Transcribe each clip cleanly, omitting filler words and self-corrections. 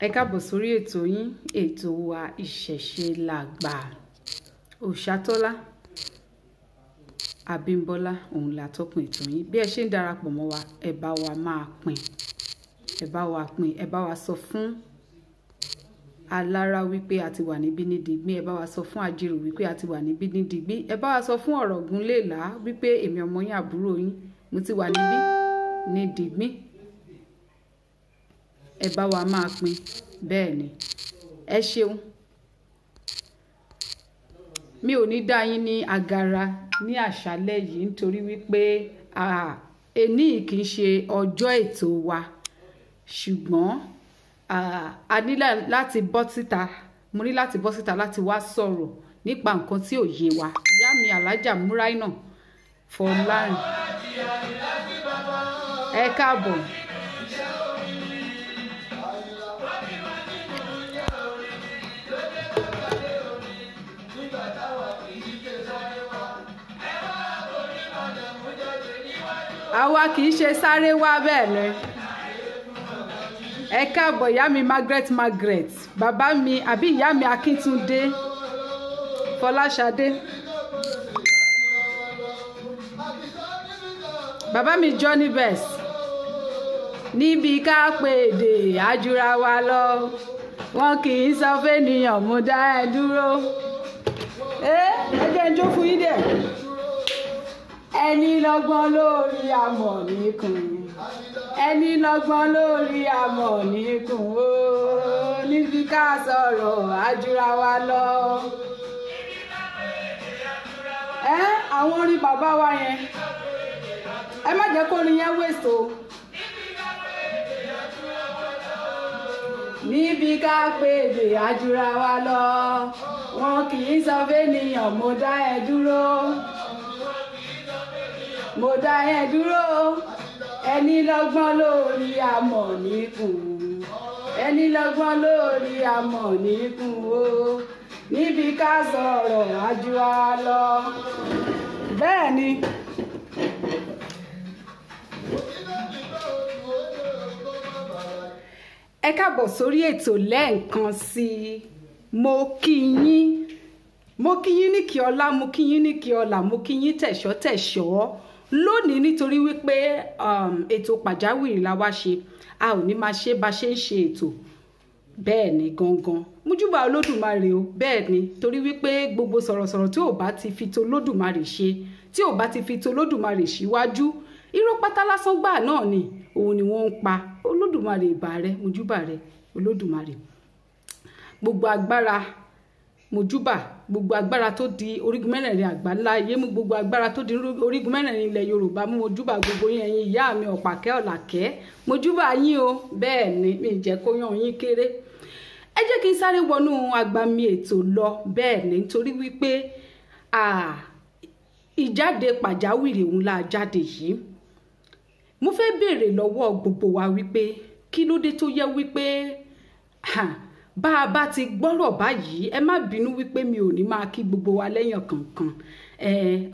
Ẹ káàbọ̀ sórí ètò yín, ètò wa Ìṣẹ̀ṣe Làgbà. Òṣàtọ́lá Abímbọ́lá òun la tọ́kùn ètò yín. Bí ẹ ṣe ń darapọ̀ mọ́ wa, ẹ bá wa máa pín, ẹ bá wa pín, ẹ bá wa sọ fún alára wípé a ti wà níbí ní digbí, ẹ bá wa sọ fún ajérò wípé a ti wà níbí ní digbí, ẹ bá wa sọ fún ọ̀rọ̀gún lèlá wípé èmi ọmọ yín, àbúrò yín, mo ti wà níbí ní digbí. Ẹ bá wa máa pín, bẹ́ẹ̀ ni. Ẹ ṣeun. Mi ò ní dá yín ní agara ní àṣálẹ́ yìí nítorí wípé ení kì í ṣe ọjọ́ ètò wa, ṣùgbọ́n a ní láti bọ́ síta, mo ní láti bọ́ síta láti wá sọ̀rọ̀ nípa nǹkan tí ò yé wa. Ìyá mi Alájà Múráìnà Fọlárin, ẹ káàbọ̀. Àwa kì í ṣe sáré wá, bẹ́ẹ̀ ni. Ẹ káàbọ̀ ìyá mi Margaret Margaret, bàbá mi àbí ìyá mi Akíntúndé Fọláṣadé, bàbá mi Johnny Best. Níbi ká pé èdè àjùra wa lọ, wọn kì í sọ fẹ́nìyàn mo dá ẹ dúró. Ẹ jẹ́ n jó fún yín díẹ̀. Ẹni lọ́gbọ́n lórí amọ̀ nìkùn, ẹni lọ́gbọ́n lórí amọ̀ nìkùn ó, níbi ká sọ̀rọ̀ àjùra wa lọ. Ẹ àwọn orin bàbá wa yẹn, ẹ má jẹ́ kó orin yẹn waste o. Níbi ká pé èdè àjùra wa lọ, wọn kì í sọ fẹ́nìyàn mo dá ẹ dúró, mo dá ẹ dúró. Ẹni lọ́gbọ́n lórí amọ̀ nìkùn, ẹni lọ́gbọ́n lórí amọ̀ nìkùn o, níbi ká sọ̀rọ̀ àjùra lọ. Bẹ́ẹ̀ ni. Ẹ káàbọ̀ sórí ètò lẹ́ẹ̀kan sí i. Mo kí yín, mo kí yín ní kí ọlá, mo kí yín ní kí ọlà, mo kí yín tẹ̀ṣọ́ tẹ̀ṣọ́ lónìí nítorí wípé ètò pàjáwìrì la wá ṣe. A ò ní máa ṣe bá ṣe ń ṣe ètò. Bẹ́ẹ̀ ni gangan. Mújúbà Olódùmarè o, bẹ́ẹ̀ ni, torí wípé gbogbo sọ̀rọ̀sọ̀rọ̀ tí ò bá ti fi tolódùmarè ṣe, tí ò bá ti fi tolódùmarè síwájú, irọ́ pátá lásán gbà náà ni òun ni wọ́n ń pa. Olódùmarè ìbà rẹ, mojúbà rẹ Olódùmarè. Gbogbo agbára mojúbà, gbogbo agbára tó di orígun mẹ́rẹ̀ẹ̀rin àgbáńlá ayé mú, gbogbo agbára tó di orígun mẹ́rẹ̀ẹ̀rin ilẹ̀ Yorùbá mú, mojúbà gbogbo yín, ẹ̀yin ìyá mi ọ̀pàkẹ́ ọ̀làkẹ́, mojúbà yín o. Bẹ́ẹ̀ ni, mi jẹ́ kó yán yín kéré. Ẹ jẹ́ kí n sáré wọnú agbami ètò lọ. Bẹ́ẹ̀ ni, nítorí wípé ìjáde pàjáwìrì òun la jáde yìí. Mo fẹ́ béèrè lọ́wọ́ gbogbo wa wípé kí ló dé tó yẹ wípé bá a bá ti gbọ́rọ̀ báyìí, ẹ má bínú wípé mi ò ní máa kí gbogbo wa lẹ́yìn kankan.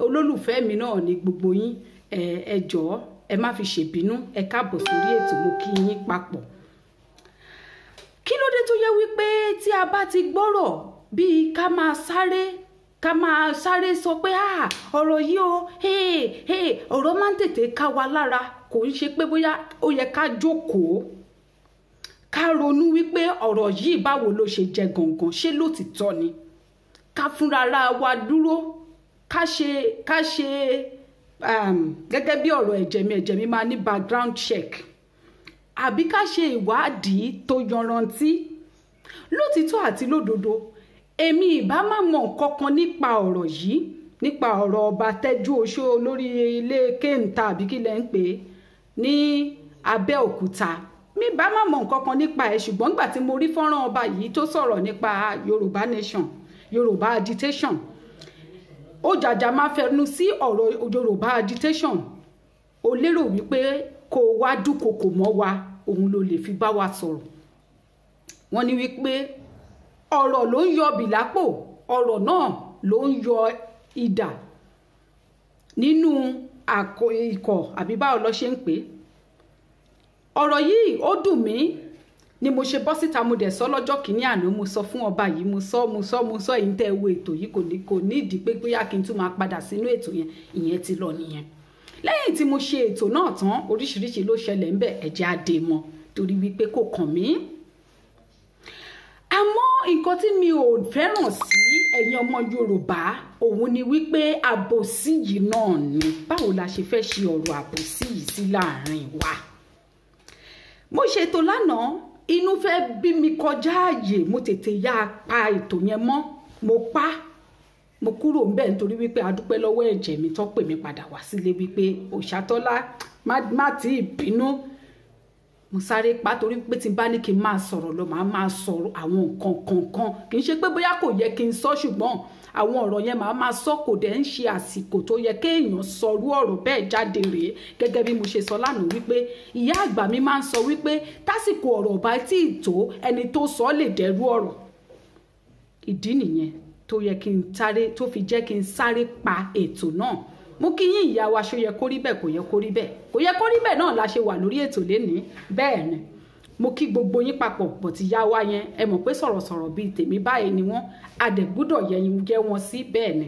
Olólùfẹ́ mi náà ni gbogbo yín. Ẹ jọ̀ọ́, ẹ má fi ṣèbínú. Ẹ káàbọ̀ sórí ètò, mo kí yín papọ̀. Kí ló dé tó yẹ wípé tí a bá ti gbọ́rọ̀ bíi ká máa sáré, ká máa sáré sọ pé ọ̀rọ̀ yìí o, ọ̀rọ̀ máa ń tètè ká wa lára. Kò ń ṣe pé bóyá ó yẹ ká jókòó ká ronú wípé ọ̀rọ̀ yìí báwo ló ṣe jẹ gangan, ṣé lótìtọ́ ni? Ká fúnra wa dúró, ká ṣe gẹ́gẹ́ bí ọ̀rọ̀ ẹ̀jẹ̀ mi máa ní background check, àbí ká ṣe ìwádìí tó yanrantí. Lótìtọ́ àti lódodo, èmi ìbá má mọ nǹkan kan nípa ọ̀rọ̀ yìí, nípa ọ̀rọ̀ ọba Tẹ́jú Oṣó lórí ilé kéńtà àbí kí lẹ́ ń pè é ní Abẹ́òkúta. Mi bá má mọ nǹkan kan nípa ẹ̀, ṣùgbọ́n nígbà tí mo rí fọ́nrán ọba yìí tó sọ̀rọ̀ nípa Yorùbá Nation, Yorùbá agitation, ó jàjà máa fẹnu sí ọ̀rọ̀ Yorùbá agitation. Ó lérò wípé kó wá dúnkokò mọ́ wa, òun ló lè fi bá wa sọ̀rọ̀. Wọ́n ní wípé ọ̀rọ̀ ló ń yọ bìlápò, ọ̀rọ̀ náà ló ń yọ idà nínú ikọ̀ àbí báwo lọ ṣe ń pè é. Ọ̀rọ̀ yìí ó dùn mí. Ni mo ṣe bọ́ síta, mo dẹ̀ sọ lọ́jọ́ kìíní àná, mo sọ fún ọba yìí, mo sọ mo sọ mo sọ. Èyí tẹ́ ẹ wo ètò yìí, kò ní ìdí pé bóyá kí n tún máa padà sínú ètò yẹn. Ìyẹn ti lọ nìyẹn. Lẹ́yìn tí mo ṣe ètò náà tán, oríṣiríṣi ló ṣẹlẹ̀ ńbẹ̀. Ẹ̀jẹ̀ á dé mọ́ torí wípé kò kàn mí. Àmọ́ nǹkan tí mi ò fẹ́ràn sí ẹ̀yin ọmọ Yorùbá òun ni wípé àbòsí yìí náà ni. Báwo la ṣe fẹ́ ṣe ọ̀rọ̀ àbòsí yìí sí láàrin wa? Mo ṣètò lánàá, inú fẹ́ bí mi kọjá ààyè. Mo tètè yá a pa ètò yẹn mọ́, mo pa, mo kúrò ńbẹ̀ nítorí wípé a dúpẹ́ lọ́wọ́ ẹ̀jẹ̀ mi tó pè mí padà wá sílé wípé Òṣàtọ́lá, má tí ì bínú. Mo sáré pa torí pé tí n bá ní kí n máa sọ̀rọ̀ lọ, màá máa sọ̀rọ̀ àwọn nǹkan kankan. Kì í ṣe pé bóyá kò yẹ kí n sọ, ṣùgbọ́n àwọn ọ̀rọ̀ yẹn màá máa sọ, kò dẹ̀ ń ṣe àsìkò tó yẹ kéèyàn sọrú ọ̀rọ̀ bẹ́ẹ̀ jáde rèé. Gẹ́gẹ́ bí mo ṣe sọ lánàá wípé ìyá àgbà mi máa ń sọ wípé tásìkò ọ̀rọ̀ bá tí ì tó, ẹni tó sọ lè dẹrú ọ̀rọ̀. Ìdí nìyẹn tó yẹ kí n sáré, tó fi jẹ́ kí n sáré pa ètò náà. Mo kí yín, ìyá wa. Ṣó yẹ kó rí bẹ́ẹ̀? Kò yẹ kó rí bẹ́ẹ̀, kò yẹ kó rí bẹ́ẹ̀ náà la ṣe wà lórí ètò lénìí. Bẹ́ẹ̀ ni, mo kí gbogbo yín papọ̀ bọ̀ ti yá wa yẹn. Ẹ mọ̀ pé sọ̀rọ̀sọ̀rọ̀ bíi tèmi báyìí ni wọ́n, adẹ̀gbúdọ̀ yẹyin jẹ́ wọn sí. Bẹ́ẹ̀ ni.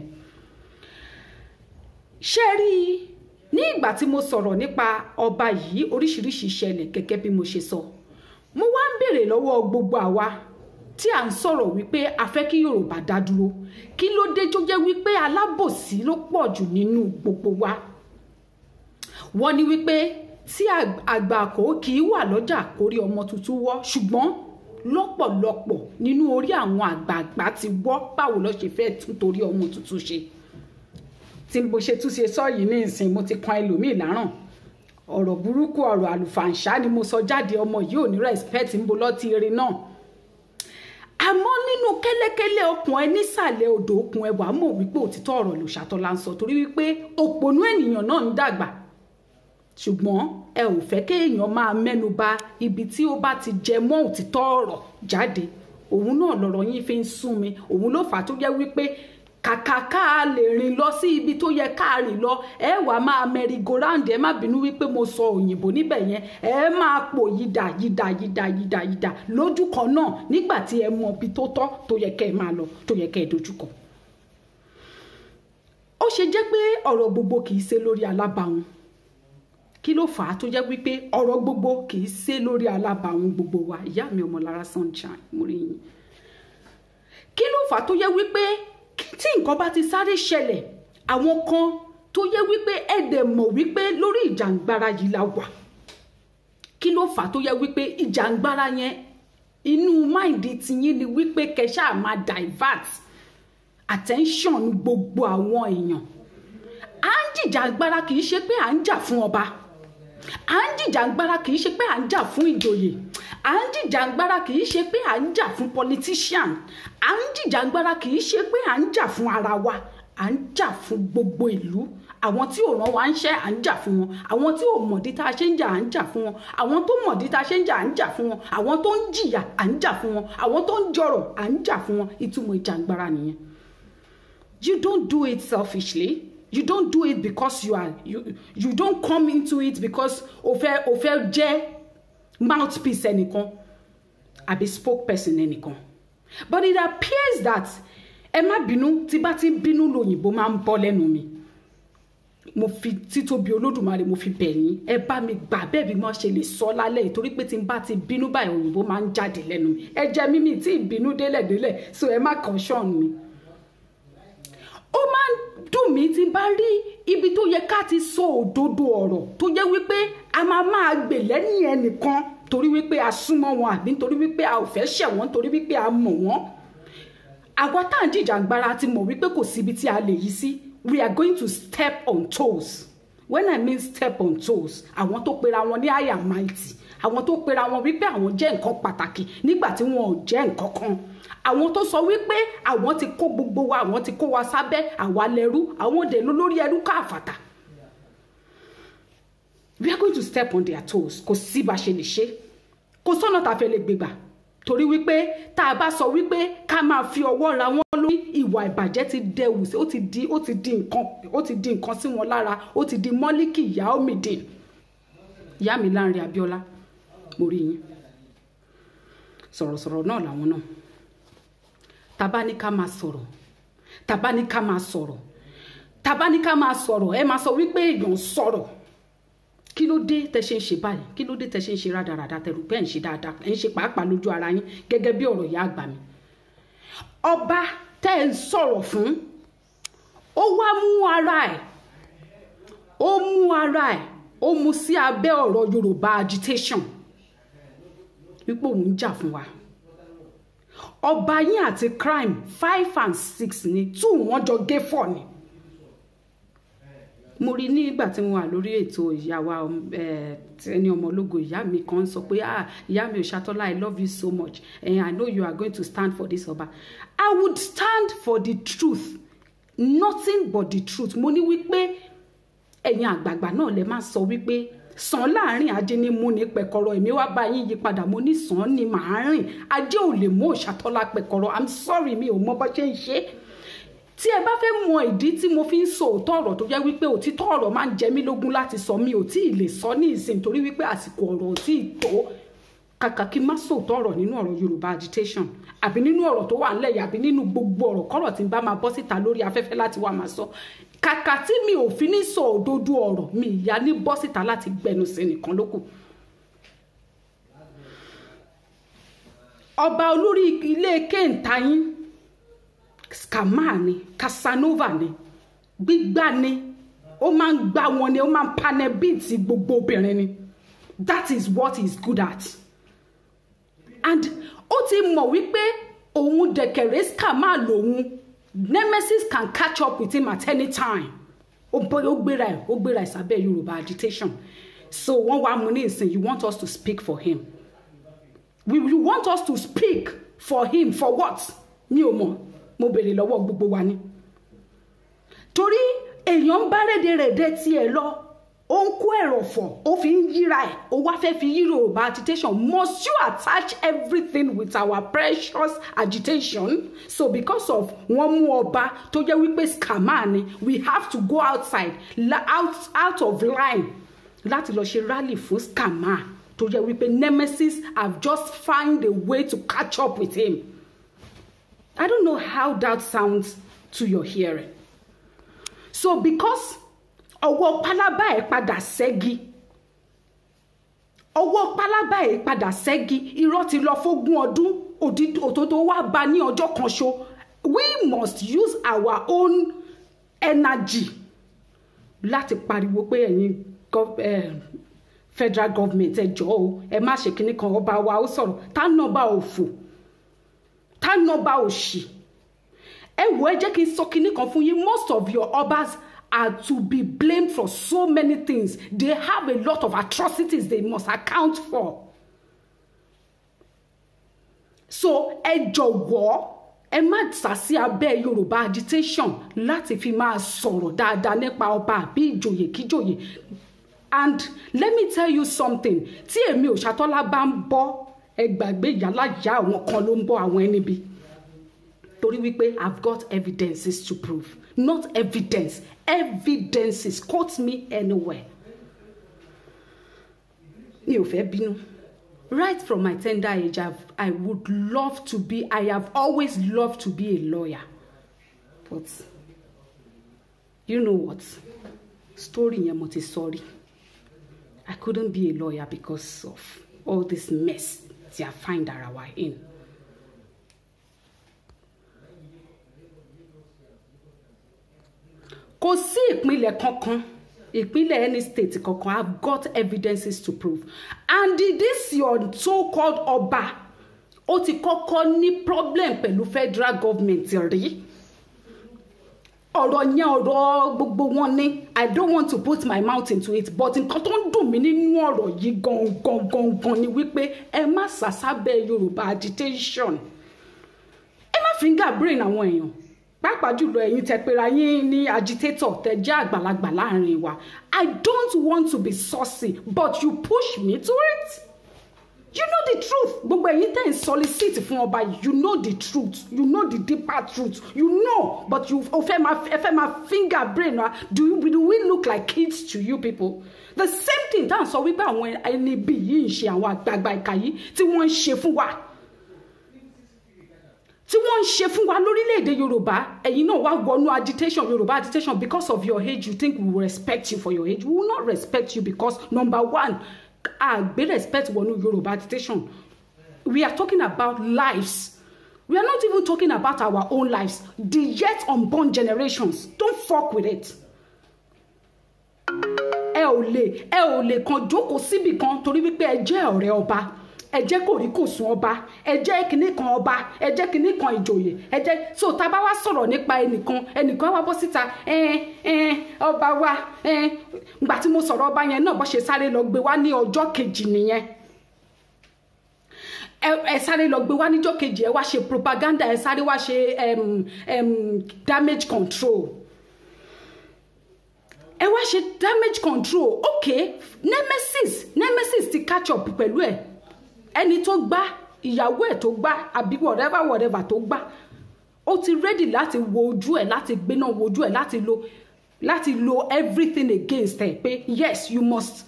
Ṣé rí i, ní ìgbà tí mo sọ̀rọ̀ nípa ọba yìí, oríṣiríṣi ìṣẹ̀lẹ̀. Gẹ́gẹ́ bí mo ṣe sọ, mo wá ń béèrè lọ́wọ́ gbogbo àwa tí à ń sọ̀rọ̀ wípé a fẹ́ kí Yorùbá dá dúró, kí ló dé tó jẹ́ wípé alábòsí ló pọ̀ jù nínú gbogbo wa? Wọ́n ní wípé tí àgbà kò kì í wà lọ́jà kórí ọmọ tuntun wọ́, ṣùgbọ́n lọ́pọ̀lọpọ̀ nínú orí àwọn àgbààgbà ti wọ́. Báwo ló ṣe fẹ́ tún torí ọmọ tuntun ṣe? Tí mo ṣe tún ṣe sọ yìí ní ìsìn, mo ti kan ẹlòmíì láràn. Ọ̀rọ̀ burúkú, ọ̀rọ̀ àlùfàǹṣá ni mo sọ jáde. Ọmọ yìí ò ní respect, ń bo lọ́tí erin náà. Àmọ́ nínú kẹ́lẹ́kẹ́lẹ́ ọkùn ẹ, nísàlẹ̀ odò okùn ẹ, wàá mọ̀ wípé òtítọ́ ọ̀rọ̀ l'Òṣàtọ́lá ń sọ, torí wípé òpònú ènìyàn náà ń dàgbà. Ṣùgbọ́n ẹ ò fẹ́ kéèyàn máa mẹ́nu bà ibi tí ó bá ti jẹ mọ́ òtítọ́ ọ̀rọ̀ jáde. Òun náà lọ̀rọ̀ yín fi ń sún mi. Òun ló fà á tó jẹ́ wípé kàkà ká lè rìn lọ sí ibi tó yẹ ká rìn lọ, ẹ wàá máa merry go round. Ẹ má bínú wípé mo sọ òyìnbó níbẹ̀ yẹn. Ẹ máa pò yídà yídà yídà yídà yídà lójú kan náà nígbà tí ẹ mọ ibi tó tọ́ tó yẹ kẹ́ ẹ máa lọ, tó yẹ kẹ́ ẹ dojúkọ. Ó ṣe jẹ́ pé ọ̀rọ̀ gbogbo kì í ṣe lórí alábàáhùn? Kí ló fà á tó jẹ́ wípé ọ̀rọ̀ gbogbo kì í ṣe lórí alábàáhùn gbogbo wa? Ìyá mi Ọmọlára Sunshine, mo rí yín. Kí ló fà á tó jẹ́ wípé tí nǹkan bá ti sáré ṣẹlẹ̀, àwọn kan tó yẹ wípé ẹ dẹ̀ mọ̀ wípé lórí ìjàngbara yìí la wà, kí ló fà á tó yẹ wípé ìjàngbara yẹn, inú mind tiyín ni wípé kẹ́ ṣáà máa divert attention gbogbo àwọn èèyàn? À ń jìjàngbara, kì í ṣe pé à ń jà fún ọba. À ń jìjàngbara, kì í ṣe pé à ń jà fún ìjòyè. À ń jìjàngbara, kì í ṣe pé à ń jà fún politician. À ń jìjàngbara, kì í ṣe pé à ń jà fún ara wa. À ń jà fún gbogbo ìlú. Àwọn tí ò rán wa ń ṣẹ́, à ń jà fún wọn. Àwọn tí ò mọ̀dí tá a ṣe ń jà, à ń jà fún wọn. Àwọn tó mọ̀dí tá a ṣe ń jà, à ń jà fún wọn. Àwọn tó ń jìyà, à ń jà fún wọn. Àwọn tó ń jọrọ̀, à ń jà fún wọn. Ìtumọ̀ ìjàngbara nìyẹn. You don't do it selfishly. You don't do it because you are you you don't come into it because o fẹ́ jẹ́ mouthpiece ẹnìkan àbí spokesperson ẹnìkan. But it appears that, ẹ má bínú, tí bá ti ń bínú lòyìnbó máa ń bọ́ lẹ́nu mi. Mo fi títóbi Olódùmarè, mo fi bẹ̀ yín, ẹ bá mi gbà bẹ́ẹ̀ bí wọ́n ṣe lè sọ lálẹ́ yìí, torí pé tí n bá ti bínú báyìí, òyìnbó máa ń jáde lẹ́nu mi. Ẹ jẹ́ mímì tí ìbínú délẹ̀délẹ̀, so ẹ má caution mi. Ó máa ń dùn mí tí n bá rí ibi tó yẹ ká ti sọ òdodo ọ̀rọ̀, tó jẹ́ wípé a máa máa gbè lẹ́yìn ẹnìkan torí wípé a súnmọ́ wọn, àbí nítorí wípé a ò fẹ́ ṣẹ̀ wọ́n, torí wípé a mọ̀ wọ́n. Àwa tá à ń jìjàngbara ti mọ̀ wípé kò síbi tí a lè yí sí. We are going to step on toes. When I mean step on toes, àwọn tó pera wọn ní I am mighty, àwọn tó pera wọn wípé àwọn jẹ́ nǹkan pàtàkì nígbà tí wọn ò jẹ́ nǹkan kan, àwọn tó sọ wípé àwọn ti kó gbogbo wa, àwọn ti kó wa sábẹ́, àwa lẹ́rú, àwọn òde lórí ẹrú káàfàtà. We are going to step on their toes. Kò sí bá ṣe lè ṣe, kò sọ́nà tá a fẹ́ lè gbégbà, torí wípé tá a bá sọ wípé ká máa fi ọwọ́ ra wọn lórí, ìwà ìbàjẹ́ ti dẹwù sí, ó ti di nǹkan, ó ti di nǹkan sí wọn lára, ó ti di mọ́líkì ìyá omidin. Ìyá mi Láńrè Abíọ́lá, mo rí yín. Sọ̀rọ̀sọ̀rọ̀ náà làwọn náà. Tàbá ní ká máa sọ̀rọ̀, tàbá ní ká máa sọ̀rọ̀, tàbá ní ká máa sọ̀rọ̀, ẹ máa sọ wípé èèyàn sọ̀rọ̀. Kí ló dé tẹ ṣe ń ṣe báyìí? Kí ló dé tẹ ṣe ń ṣe rádaràda, tẹrù pé ẹ̀ ń ṣe dáadáa, ẹ̀ ń ṣe pàápàá lójú ara yín gẹ́gẹ́ bí ọ̀rọ̀ ìyá àgbà mi? Ọba tẹ́ ẹ̀ ń sọ̀rọ̀ fún, ó wá mú ara ẹ̀, ó mú ara ẹ̀, ó mú sí abẹ́ ọ̀rọ̀ Yorùbá agitation wípé òun ń jà fún wa. Ọba yín àti crime 5 and 6 ni, 2 wọ́n jọ gé 4 ni. Mo rí nígbà tí mo wà lórí ètò ìyá wa ẹni ọmọ ológo, ìyá mi kan sọ pé, "Ah, ìyá mi Òṣàtọ́lá, I love you so much and I know you are going to stand for this ọba." I would stand for the truth, nothing but the truth. Mo ní wípé ẹ̀yin àgbààgbà náà lè máa sọ wípé sàn láàrin ajé ní mú ní pẹ̀kọ̀rọ̀, èmi wá bá yín yí padà, mo ní sàn ní màá rìn, ajé ò lè mú Òṣàtọ́lá pẹ̀kọ̀rọ̀. I'm sorry, mi ò mọ bó ṣe ń ṣe. Tí ẹ bá fẹ́ mọ ìdí tí mo fi ń sọ òótọ́ ọ̀rọ̀ tó jẹ́ wípé òtítọ́ ọ̀rọ̀ máa ń jẹ mí lógún láti sọ, mi ò tí ì lè sọ ní ìsìn torí wípé àsìkò ọ̀rọ̀ ò tí ì tó. Kàkà kí n má sọ òótọ́ ọ̀rọ̀ nínú ọ̀rọ̀ Yorùbá agitation àbí nínú ọ̀rọ̀ tó wà ńlẹ̀ yìí àbí nínú gbogbo ọ̀rọ̀ kọ́rọ̀ tí n bá máa bọ́ síta lórí afẹ́fẹ́ láti wá máa sọ, kàkà tí mi ò fi ní sọ òdodo ọ̀rọ̀, mi ìyá ní bọ́ síta láti gbẹnu sí nìkan lókù. Ọba olórí ilé kéńtà yín, scammer ni, Casanova ni, gbígbá ni, ó máa ń gbá wọn ni, ó máa ń panẹ́ bíìtì gbogbo obìnrin ni. That is what he is good at. And ó ti mọ̀ wípé òun dẹ̀kẹ̀rẹ́ scammer lòun, nemesis can catch up with him at any time. Ó gbéra ẹ̀, ó gbéra ẹ̀ sábẹ́ Yorùbá agitation. So wọ́n wá mú ní ìsìn, you want us to speak for him. You want us to speak for him for what? Mi ò mọ̀, mo béèrè lọ́wọ́ gbogbo wa ni. Torí èèyàn ń bá rédèrèdè tiẹ̀ lọ, ó ń kó ẹ̀rọ̀fọ̀, ó fi ń yíra ẹ̀, ó wá fẹ́ fi yí Yorùbá agitation. Must you attach everything with our precious agitation? So because of wọ́n mú ọba tó jẹ́ wípé scammer ni, we have to go outside, out of line láti lọ ṣe rally fún scammer tó jẹ́ wípé nemesis have just find a way to catch up with him. I don't know how that sounds to your hearing. So because ọwọ́ pálábá ẹ̀ padà ṣẹ́gi, ọwọ́ pálábá ẹ̀ padà ṣẹ́gi, irọ́ ti lọ fógún ọdún, òdodo wá bá ní ọjọ́ kan ṣo. We must use our own energy láti pariwo pé ẹ̀yin federal government, ẹ jọ̀ọ́ o, ẹ má ṣe kinní kan, ọba wa ó sọ̀rọ̀, tá nọba òfò, tá nọba òṣì. Ẹ wò, ẹ jẹ́ kí n sọ kinní kan fún yín. Most of your obas are to be blamed for so many things. They have a lot of atrocities they must account for. So ẹ jọ̀wọ́, ẹ má sá sí abẹ́ Yorùbá agitation láti fi máa sọ̀rọ̀ dáadáa nípa ọba àbí ìjòyè kíjòyè. And let me tell you something, tí èmi Òṣàtọ́lá bá ń bọ́, ẹ gbàgbé ìyáláyà àwọn kan ló ń bọ́ àwọn ẹni bí. Torí wípé I've got evidences to prove. Not evidence, evidences. Quote me anywhere. Mi ò fẹ́ bínú. Right from my tender age, I would love to be, I have always loved to be a lawyer. But you know what? Story yẹn mo ti sorry. I couldn't be a lawyer because of all this mess tí I find ara wa in. Kò sí ìpínlẹ̀ kankan, ìpínlẹ̀ any state kankan. I've got evidences to prove. And this your so-called ọba, ó ti kọ́kọ́ ní problem pẹ̀lú federal government rí. Ọ̀rọ̀ yẹn ọ̀rọ̀ gbogbo wọn ni. I don't want to put my mouth into it, but nǹkan tó ń dùn mí nínú ọ̀rọ̀ yìí gangan gangan ni wípé ẹ má sàsábẹ́ Yorùbá agitation. Ẹ má finger brain àwọn èèyàn, pàápàá jùlọ ẹ̀yin tẹ́ pera yín ní agitator, tẹ́ jẹ́ àgbàlagbà láàrin wa. I don't want to be saucy, but you push me to it. You know the truth. Gbogbo ẹ̀yin tẹ́ ń solicit fún ọba yìí, you know the truth. You know the deeper truth. You know, but you ẹ fẹ́ máa finger brain wa. Do we look like kids to you people? The same thing tá à ń sọ wípé àwọn ẹni bí yìí ń ṣe, àwọn àgbààgbà ìkà yìí tí wọ́n ń ṣe fún wa. tí wọ́n ń ṣe fún wa lórílẹ̀‐èdè Yorùbá. Ẹ̀yin náà wá wọnú agitation, Yorùbá agitation. Because of your age, you think we will respect you for your age. We will not respect you because, number one, a gbé respect wọnú Yorùbá agitation. We are talking about lives. We are not even talking about our own lives, the yet unborn generations. Don't fuck with it. Ẹ ò lè kan jókòó síbì kan torí wípé ẹ jẹ́ ọ̀rẹ́ ọba, ẹ jẹ́ kòríkòsùn ọba, ẹ jẹ́ kinní kan ọba, ẹ jẹ́ kinní kan ìjòyè, ẹ jẹ́. So tá a bá wá sọ̀rọ̀ nípa ẹnìkan, ẹnìkan wá bọ́ síta, ẹ ẹ ọba wa. Ẹ gbà tí mo sọ̀rọ̀ ọba yẹn náà, bó ṣe sáré lọ gbé wá ní ọjọ́ kejì nìyẹn. Ẹ sáré lọ gbé wá níjọ́ kejì, ẹ wá ṣe propaganda, ẹ sáré wá ṣe damage control, ẹ wá ṣe damage control. Ok, nemesis ti catch up pẹ̀lú ẹ. Ẹni tó gbá ìyàwó ẹ̀, tó gbá àbí whatever whatever tó gbá, ó ti ready láti wo ojú ẹ̀, láti gbéná wo ojú ẹ̀, láti lo everything against ẹ pé yes, you must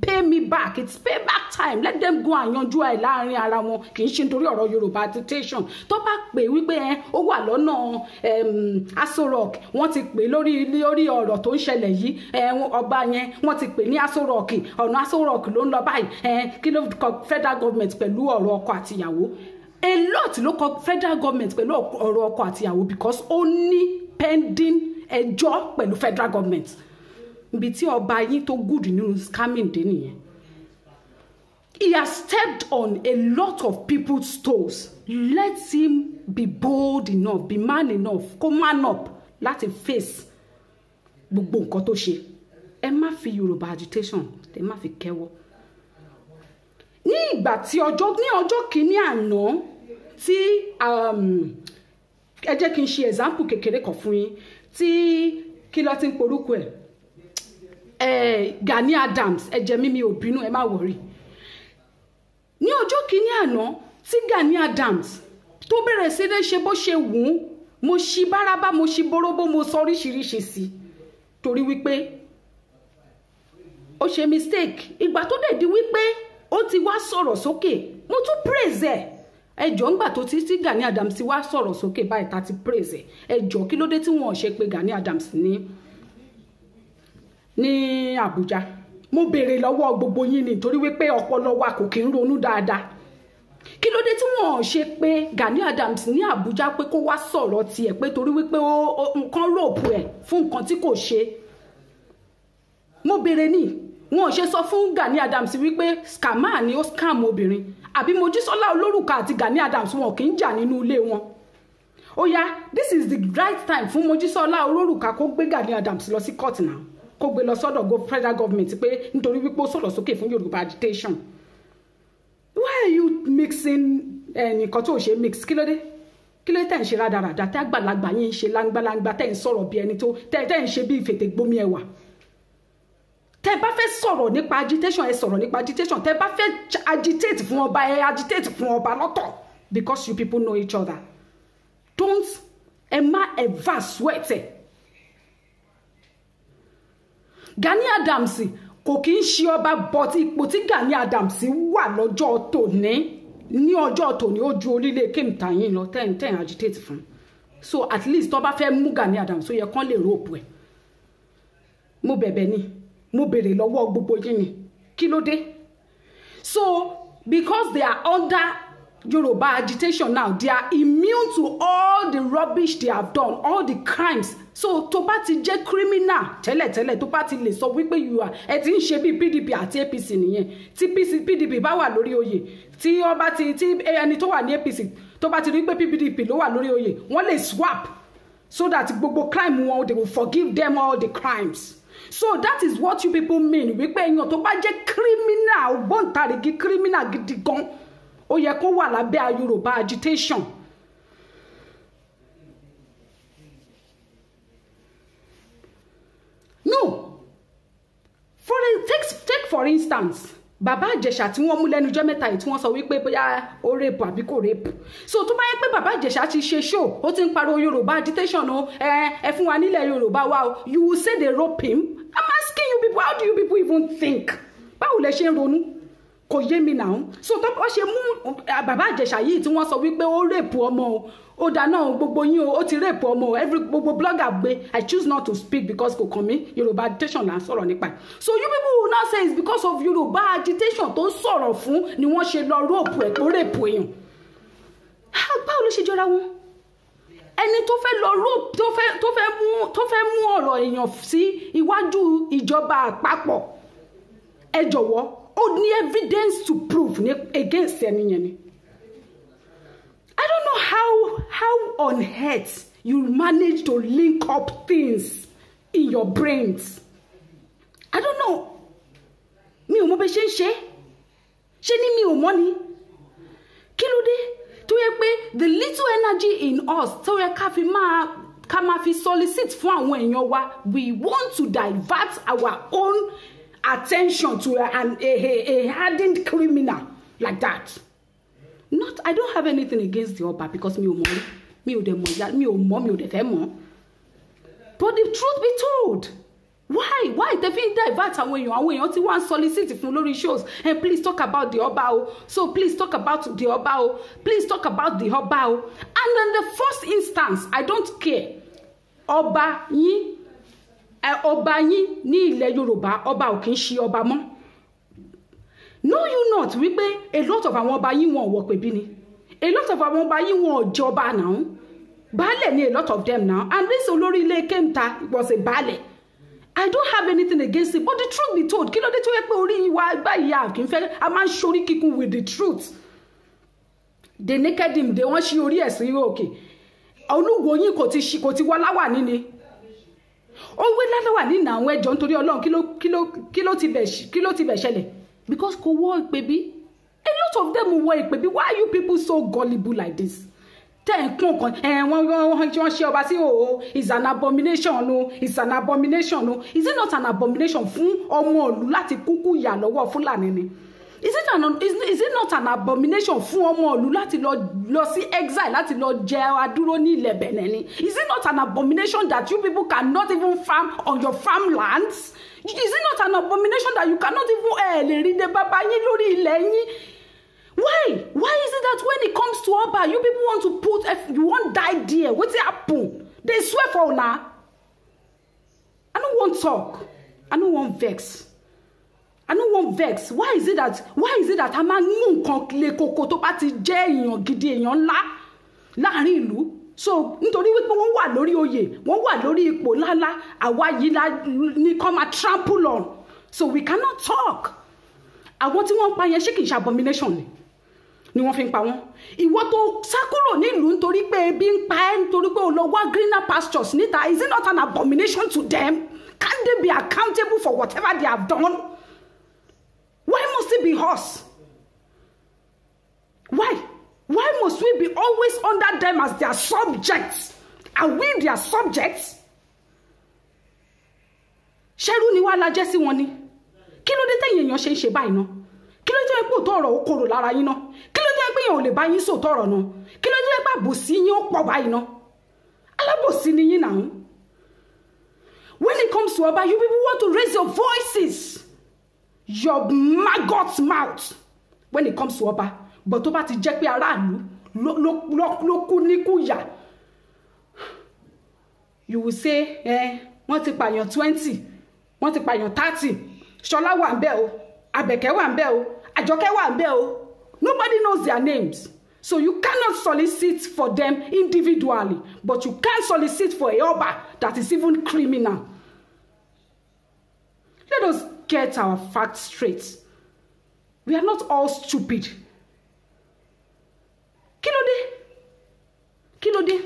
pay me back. It's payback time. Let them go and yanjú ẹ láàrin ara wọn. Kì í ṣe nítorí ọ̀rọ̀ Yorùbá agitation. Tó bá pè wípé ẹ ó wà lọ́nà Aso Rock, wọ́n ti pè lórí ọ̀rọ̀ tó ń ṣẹlẹ̀ yìí, ọba yẹn, wọ́n ti pè ní Aso Rock, ọ̀nà Aso Rock ló ń lọ báyìí. Kí ló kọ federal government pẹ̀lú ọ̀rọ̀ ọkọ àtìyàwó? A lot ló kọ federal government pẹ̀lú ọ̀rọ̀ ọkọ àtìyàwó, because ó ní pending ẹjọ́ pẹ̀lú federal government. Ibi tí ọba yín tó good nínú scamming dé nìyẹn. He has stepped on a lot of people's toes. Let him be bold enough, be man enough, kó man up láti face gbogbo nǹkan tó ṣe. Ẹ má fi Yorùbá agitation, ẹ má fi kẹ́wọ́. Ní ìgbà tí ọjọ́ ní ọjọ́ kìíní àná tí ẹ jẹ́ kí n ṣe example kékeré kan fún yín, tí kí ló ti ń porúkọ ẹ̀, Gani Adams, ẹ jẹ́ mímí ò bínú, ẹ má worry. Ní ọjọ́ kìíní àná tí Gani Adams tó bẹ̀rẹ̀ sí ní ṣe bó ṣe wù ú, mo ṣí bárabá, mo ṣí boróbó, mo sọ oríṣiríṣi sí i torí wípé ó ṣe mistake. Ìgbà tó dẹ̀ di wípé ó ti wá sọ̀rọ̀ sókè, mo tún praise ẹ̀. Ẹjọ́, ńgbà tó ti tí Gani Adams ti wá sọ̀rọ̀ sókè báyìí, tá ti praise ẹ̀, ẹjọ́, kí ló dé tí wọ́n ṣe pé Gani Adams ní Àbújá? Mo béèrè lọ́wọ́ gbogbo yín ni, torí wípé ọpọlọ wa kò kí ń ronú dáadáa. Kí ló dé tí wọ́n ṣe pé Gani Adams ní Àbújá pé kó wá sọ̀rọ̀ tiẹ̀, pé torí wípé ó nǹkan rope ẹ̀ fún nǹkan tí kò ṣe? Mo béèrè ní, wọn ò ṣe sọ fún Gani Adams wípé scammer ni, ó scam obìnrin? Àbí Mojísọ́lá Olórùka àti Gani Adams, wọn kì í jà nínú ilé wọn? Ó yá, this is the right time fún Mojísọ́lá Olórùka kó gbé Gani Adams lọ sí court now, kó gbé lọ sọ́dọ̀ go federal government pé nítorí wípé ó sọ̀rọ̀ sókè fún Yorùbá agitation. Why are you mixing nǹkan tó ṣe mix? Kí ló dé? Kí ló dé tẹ̀ ń ṣe rádaràda, tẹ́ àgbàlagbà yín ń ṣe láńgbáláńgbá, tẹ́ ń sọ̀rọ̀ bí ẹni tó tẹ́ ń ṣe bí ìfètè gbomi ẹwà? Tẹ́ bá fẹ́ sọ̀rọ̀ nípa agitation, ẹ sọ̀rọ̀ nípa agitation. Tẹ́ bá fẹ́ agitate fún ọba, ẹ agitate fún ọba lọ́tọ̀, because you people know each other. Don't, ẹ má ever sweat ẹ. Gani Adams kò kí ń ṣe ọba, but ipò tí Gani Adams wà lọ́jọ́ tòní, ní ọjọ́ tòní, ó ju orílẹ̀ kémìtà yín lọ ten ten agitate fún. So at least, tó bá fẹ́ mú Gani Adams, ó yẹ kán lè rope ẹ̀. Mo bẹ̀bẹ̀ ni, mo béèrè lọ́wọ́ gbogbo yín ni, kí ló dé? So because they are under Yoruba agitation now, they are immune to all the rubbish they have done, all the crimes. So tó bá ti jẹ́ criminal tẹ́lẹ̀tẹ́lẹ̀, tó bá ti lè sọ wípé you are, ẹ ti ń ṣe bí PDP àti APC nìyẹn. Tí PDP bá wà lórí oyè, tí wọ́n bá ti, tí ẹni tó wà ní APC tó bá ti rí pé PDP ló wà lórí oyè, wọ́n lè swap so that gbogbo crime wọn, they will forgive them all the crimes. So that is what you people mean, wípé èèyàn tó bá jẹ́ criminal, ògbóǹtarìgì criminal gidi gan, ó yẹ kó wà lábẹ́ Yorùbá agitation. No, for take, take for instance, Bàbá Ìjẹ̀ṣà tí wọ́n mú lẹ́nu ọjọ́ mẹ́ta yìí, tí wọ́n sọ wípé bóyá ó rape àbí kò rape. So tó bá yẹ pé Bàbá Ìjẹ̀ṣà ti ṣe show, ó ti ń pariwo Yorùbá agitation o, ẹ fún wa nílẹ̀ Yorùbá wa o, you will say they rope him? I'm asking you people, how do you people even think? Báwo lẹ ṣe ń ronú? Kò yé mi náà. So tó bá ṣe mú bàbá Ìjẹ̀ṣà yìí tí wọ́n sọ wípé ó rape ọmọ o, ó dáná o, gbogbo yín o, ó ti rape ọmọ o, every gbogbo blogger gbé. I choose not to speak because kò kàn mí. Yorùbá agitation là ń sọ̀rọ̀ nípa ẹ̀. So you people will now say it's because of Yorùbá agitation tó ń sọ̀rọ̀ fún ni wọ́n ṣe lọ rope ẹ̀ tó rape èèyàn. Báwo ló ṣe jọra wọn? Ẹni tó fẹ́ lọ rope, tó fẹ́ mú ọ̀rọ̀ èèyàn sí iwájú ìjọba àpapọ̀, ẹ jọ̀wọ́, ó ní evidence to prove ní against ẹni yẹn ni. I don't know how on earth you manage to link up things in your brains. I don't know. Mi ò mọ bẹ ṣe ń ṣe ṣe ni, mi ò mọ̀ ni. Kí ló dé tó yẹ pé the little energy in us tó yẹ ká máa fi solicit fún àwọn èèyàn wa, we want to divert our own attention to a hardened criminal like that? Not, I don't have anything against the ọba because mi ò mọ̀ rí, mi ò dẹ̀ mọ̀ ya, mi ò mọ̀, mi ò dẹ̀ fẹ́ mọ̀. But the truth be told, why tẹ fi ń divert àwọn èèyàn? Àwọn èèyàn tí wọ́n ń solicit fún lórí shows, "And please talk about the ọba o. So please talk about the ọba o. Please talk about the ọba o." And in the first instance, I don't care, ọba yín, ọba yín ní ilẹ̀ Yorùbá, ọba ò kì í ṣe ọba mọ́. Know you not wípé a lot of àwọn ọba yín, wọn ò wọ̀ pé bí ni? A lot of àwọn ọba yín, wọn ò jọba náà. Baálẹ̀ ni a lot of them now. And this olórí ilé Kéńtà was a baálẹ̀. I don't have anything against it, but the truth be told, kí ló dé tó yẹ pé orí wa báyìí, a kì í fẹ́, a máa ń ṣorí kíkún with the truth? They naked him, they wọ́n ṣí orí ẹ̀ sí òkè. Olúwo yín kò ti ṣí, kò ti wá láwà níní, ó wé láwà nínú àwọn ẹjọ́ nítorí Ọlọ́run. Kí ló ti bẹ̀ ṣẹlẹ̀? Because kò wọ ìpè bí. A lot of them wọ ìpè bí. Why are you people so gullible like this? Tẹ́ ẹ̀ ń kún kan ẹ̀, wọ́n ṣe ọba sí o, is an abomination o, is an abomination o. Is it not an abomination fún ọmọ ìlú láti kúkú yà lọ́wọ́ Fúlàní ni? Is it not an abomination fún ọmọ ìlú láti lọ sí exile, láti lọ jẹ adúró ní ilẹ̀ Benin ni? Is it not an abomination that you people cannot even farm on your farmlands? Is it not an abomination that you cannot even ẹ̀ lè rí de bàbá yín lórí ilẹ̀ yín? Why is it that when it comes to ọba, you people want to put, if you wan die there? Wetin happen? They swear for una. I no wan talk, I no wan vex, I no wan vex. Why is it that a máa ń mú nǹkan le koko tó bá ti jẹ́ èèyàn gidi, èèyàn ńlá láàrin ìlú? So nítorí wípé wọ́n wà lórí oyè, wọ́n wà lórí ipò ńláńlá, àwa yìí la ní kọ́ máa trample on, so we cannot talk. Àwọn tí wọ́n ń pa yẹn, ṣé kì í ṣe abomination ni wọ́n fi ń pa wọ́n? Ìwọ tó sá kúrò nílùú nítorí pé ebi ń pa ẹ́, nítorí pé o lọ wá greener pastures níta, is it not an abomination to them? Can they be accountable for whatever they have done? Why must it be us? Why must we be always under them as their subjects? Are we their subjects? Ṣẹ́rú ni wàá la jẹ́ sí wọn ni? Kí ló dé tẹ̀yìn èèyàn ṣe ń ṣe báyìí náà? Kí ló dé pé òótọ́ ọ̀rọ̀ ó korò lára yín náà? Kí ló dé pé èèyàn ò lè bá yín sòótọ́ ọ̀rọ̀ náà? Kí ló dé pé àbòsí yín ó pọ̀ báyìí náà? Alábòsí ni yín náà. When it comes to ọba, you people want to raise your voices, your maggot mouth, when it comes to ọba. But tó bá ti jẹ́ pé aráàlú ló kú níkú yà, you will say, eh, wọ́n ti pààyàn 20, wọ́n ti pààyàn 30. Ṣọlá wà ń bẹ̀ o, Àbẹ̀kẹ́ wà ń bẹ̀ o, Àjọkẹ́ wà ń bẹ̀ o. Nobody knows their names, so you cannot solicit for them individually, but you can solicit for a ọba that is even criminal. Let us get our facts straight. We are not all stupid. Kí ló dé? Kí ló dé?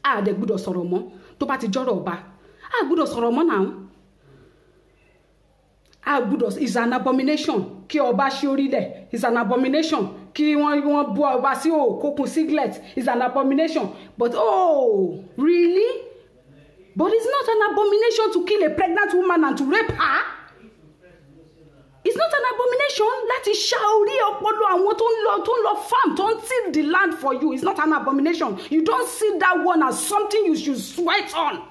A dẹ̀ gbọ́dọ̀ sọ̀rọ̀ mọ́ tó bá ti jọ́rọ̀ ọba? A gbọ́dọ̀ sọ̀rọ̀ mọ́ náà? A gbọ́dọ̀? Is an abomination kí ọba ṣí orílẹ̀, is an abomination kí wọ́n bú ọba sí òkókun singlet, is an abomination. But oh, really? But it's not an abomination to kill a pregnant woman and to rape her. It's not an abomination láti ṣá orí ọpọlọ àwọn tó ń lọ farm, tó ń till the land for you. It's not an abomination. You don't see that one as something you should sweat on.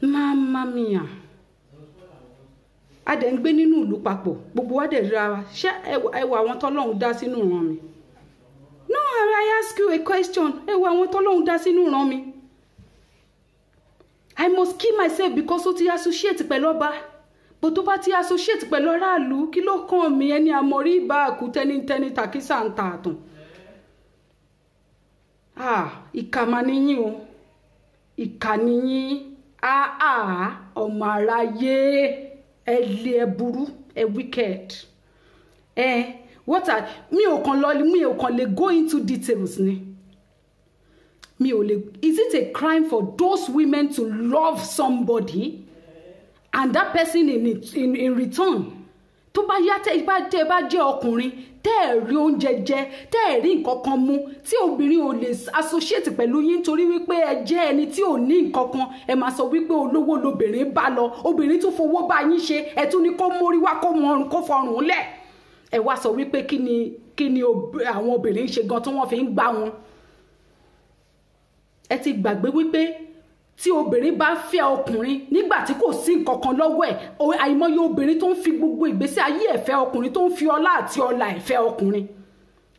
Mamma mia. A dẹ̀ ń gbé nínú ìlú papọ̀, gbogbo wa dẹ̀ ríra wa. Ṣé ẹ wo àwọn tọ́lọ́run dá sínú ìran mi? No, I ask you a question. Ẹ wo àwọn tọ́lọ́run dá sínú ìran mi. I must kill myself because ó ti associate pẹ̀lú ọba? Bó tó bá ti associate pẹ̀lú aráàlú, kí ló kàn mí? Ẹni àmọ̀rí ìbá àkú, tẹ́nitẹ́ni tàkísà ń ta àtàn. Ah, ìkà mà níyìn o, ìkà níyìn. Ah ah, ọmọ aráyé, ẹ lé, ẹ burú, ẹ wicked. Ẹ what are mi ò kàn lọ, mi ò kàn lè go into details ni, mi ò lè. Is it a crime for those women to love somebody and that person in return, tó bá yá, tẹ́ bá jẹ́ ọkùnrin, tẹ́ ẹ̀ rí oúnjẹ jẹ, tẹ́ ẹ̀ rí nǹkan kan mu, tí obìnrin ò lè associate pẹ̀lú yín nítorí wípé ẹ jẹ́ ẹni tí ò ní nǹkan kan, ẹ máa sọ wípé olówó lobìnrin bá lọ? Obìnrin tún fowó bá yín ṣe, ẹ tún ní kó mórí wá, kó mọrùn, kó fọrùn lẹ̀. Ẹ wá sọ wípé kí ni àwọn obìnrin ń ṣe gan tí wọ́n fi ń gbá wọn? Ẹ ti gbàgbé wípé tí obìnrin bá fẹ́ ọkùnrin nígbà tí kò sí nǹkan kan lọ́wọ́ ẹ̀, àìmọye obìnrin tó ń fi gbogbo ìgbésí ayé ẹ̀ fẹ́ ọkùnrin, tó ń fi ọlá àti ọlà ẹ̀ fẹ́ ọkùnrin.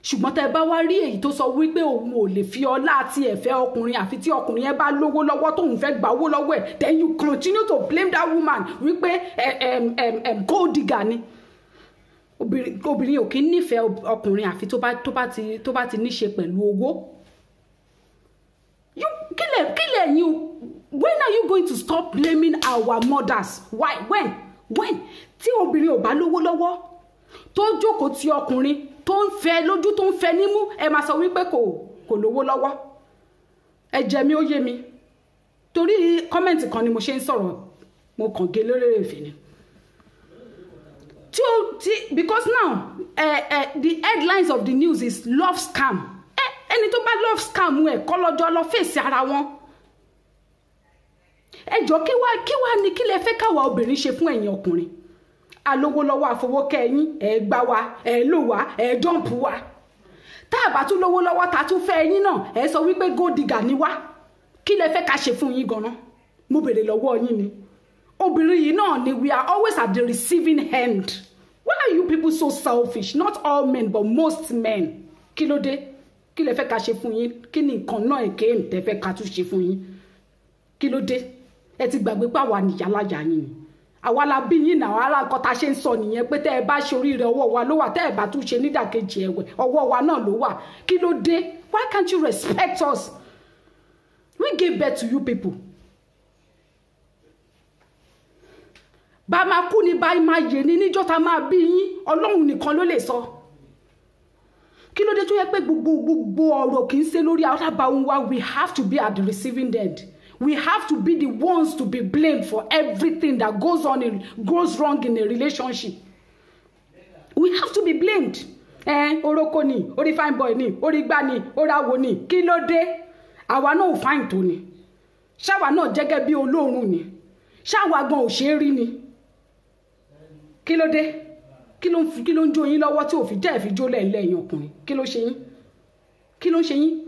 Ṣùgbọ́n tẹ́ ẹ bá wá rí èyí tó sọ wípé òun ò lè fi ọlá àti ẹ̀fẹ́ ọkùnrin àfi tí ọkùnrin yẹn bá lówó lọ́wọ́, tóun fẹ́ gba owó lọ́wọ́ ẹ̀, then you continue to blame that woman wípé ẹ ẹ ẹ ẹ gold digger ni. Obìnrin ò kí ń nífẹ̀ẹ́ ọkùnrin àfi tó bá ti níṣe pẹ̀lú owó. You kílẹ̀ kílẹ̀ yín. When are you going to stop blaming our mothers? Why? When tí obìnrin ò bá lówó lọ́wọ́, tó jókòó ti ọkùnrin tó ń fẹ́ lójú, tó ń fẹ́ nímú, ẹ máa sọ wípé kò lówó lọ́wọ́. Ẹ jẹ́ mi ó yé mi, torí comment kan ni mo ṣe ń sọ̀rọ̀, mo kàn gé lórí èfè ni tí ó tí because now the headlines of the news is love scam. Ẹni tó bá love scam ẹ kọ́ lọ́jọ́ lọ fèsì ara wọn. Ẹ jọ, kí wá ní kí lẹ fẹ́ káwa obìnrin ṣe fún ẹ̀yin ọkùnrin alówó lọ́wọ́? Àfọwọ́kẹ́ ẹ̀yìn, ẹ̀ gbá wa, ẹ̀ lò wá, ẹ̀ dump wa. Tá a bá tún lówó lọ́wọ́, tá a tún fẹ́ ẹ̀yin náà, ẹ̀ sọ wípé gold digger ni wá. Kí lẹ fẹ́ ká ṣe fún yín gan-an? Mo béèrè lọ́wọ́ yín ni. Obìnrin yìí náà ni, we are always at the receiving end. Why are you people so selfish? Not all men, but most men. Kí ló dé? Kí lẹ fẹ́ ká ṣe fún yín? Kí ni nǹkan náà èké tẹ́ fẹ́ ká tún ṣe fún yín? Kí ló dé? Ẹ ti gbàgbé pé àwa nìyálàyà yín ni, àwa la bí yín náà. Ara nǹkan tá a ṣe ń sọ nìyẹn pé tẹ́ ẹ bá ṣe oríire, ọwọ́ wa ló wà. Tẹ́ ẹ bá tún ṣe nídàkejì ẹ̀wẹ̀, ọwọ́ wa náà ló wà. Kí ló dé? Why can't you respect us? We gave birth to you people. Bá máa kú ni, bá máa yè ní níjọ́ tá máa bí yín, Ọlọ́run nìkan ló lè sọ. Kí ló dé tó yẹ pé gbogbo ọ̀rọ̀ kì í ṣe lórí alábàáhùn wa, we have to be at the receiving end? We have to be the ones to be blamed for everything that goes wrong in a relationship. We have to be blamed. Ẹ oroko ni, orí fine boy ni, orí gbá ni, orí awo ni. Kí ló dé? Àwa náà ò fine tó ni? Ṣáwa náà jẹ́gẹ́ bí olóòórùn ni? Ṣáwa gan ò ṣe é rí ni? Kí ló dé? Kí ló ń jó yín lọ́wọ́ tí ò fi jẹ́ ẹ̀ fi jó lẹ́ẹ̀lẹ́ ẹ̀yìn ọkùnrin? Kí ló ṣe yín? Kí ló ń ṣe yín?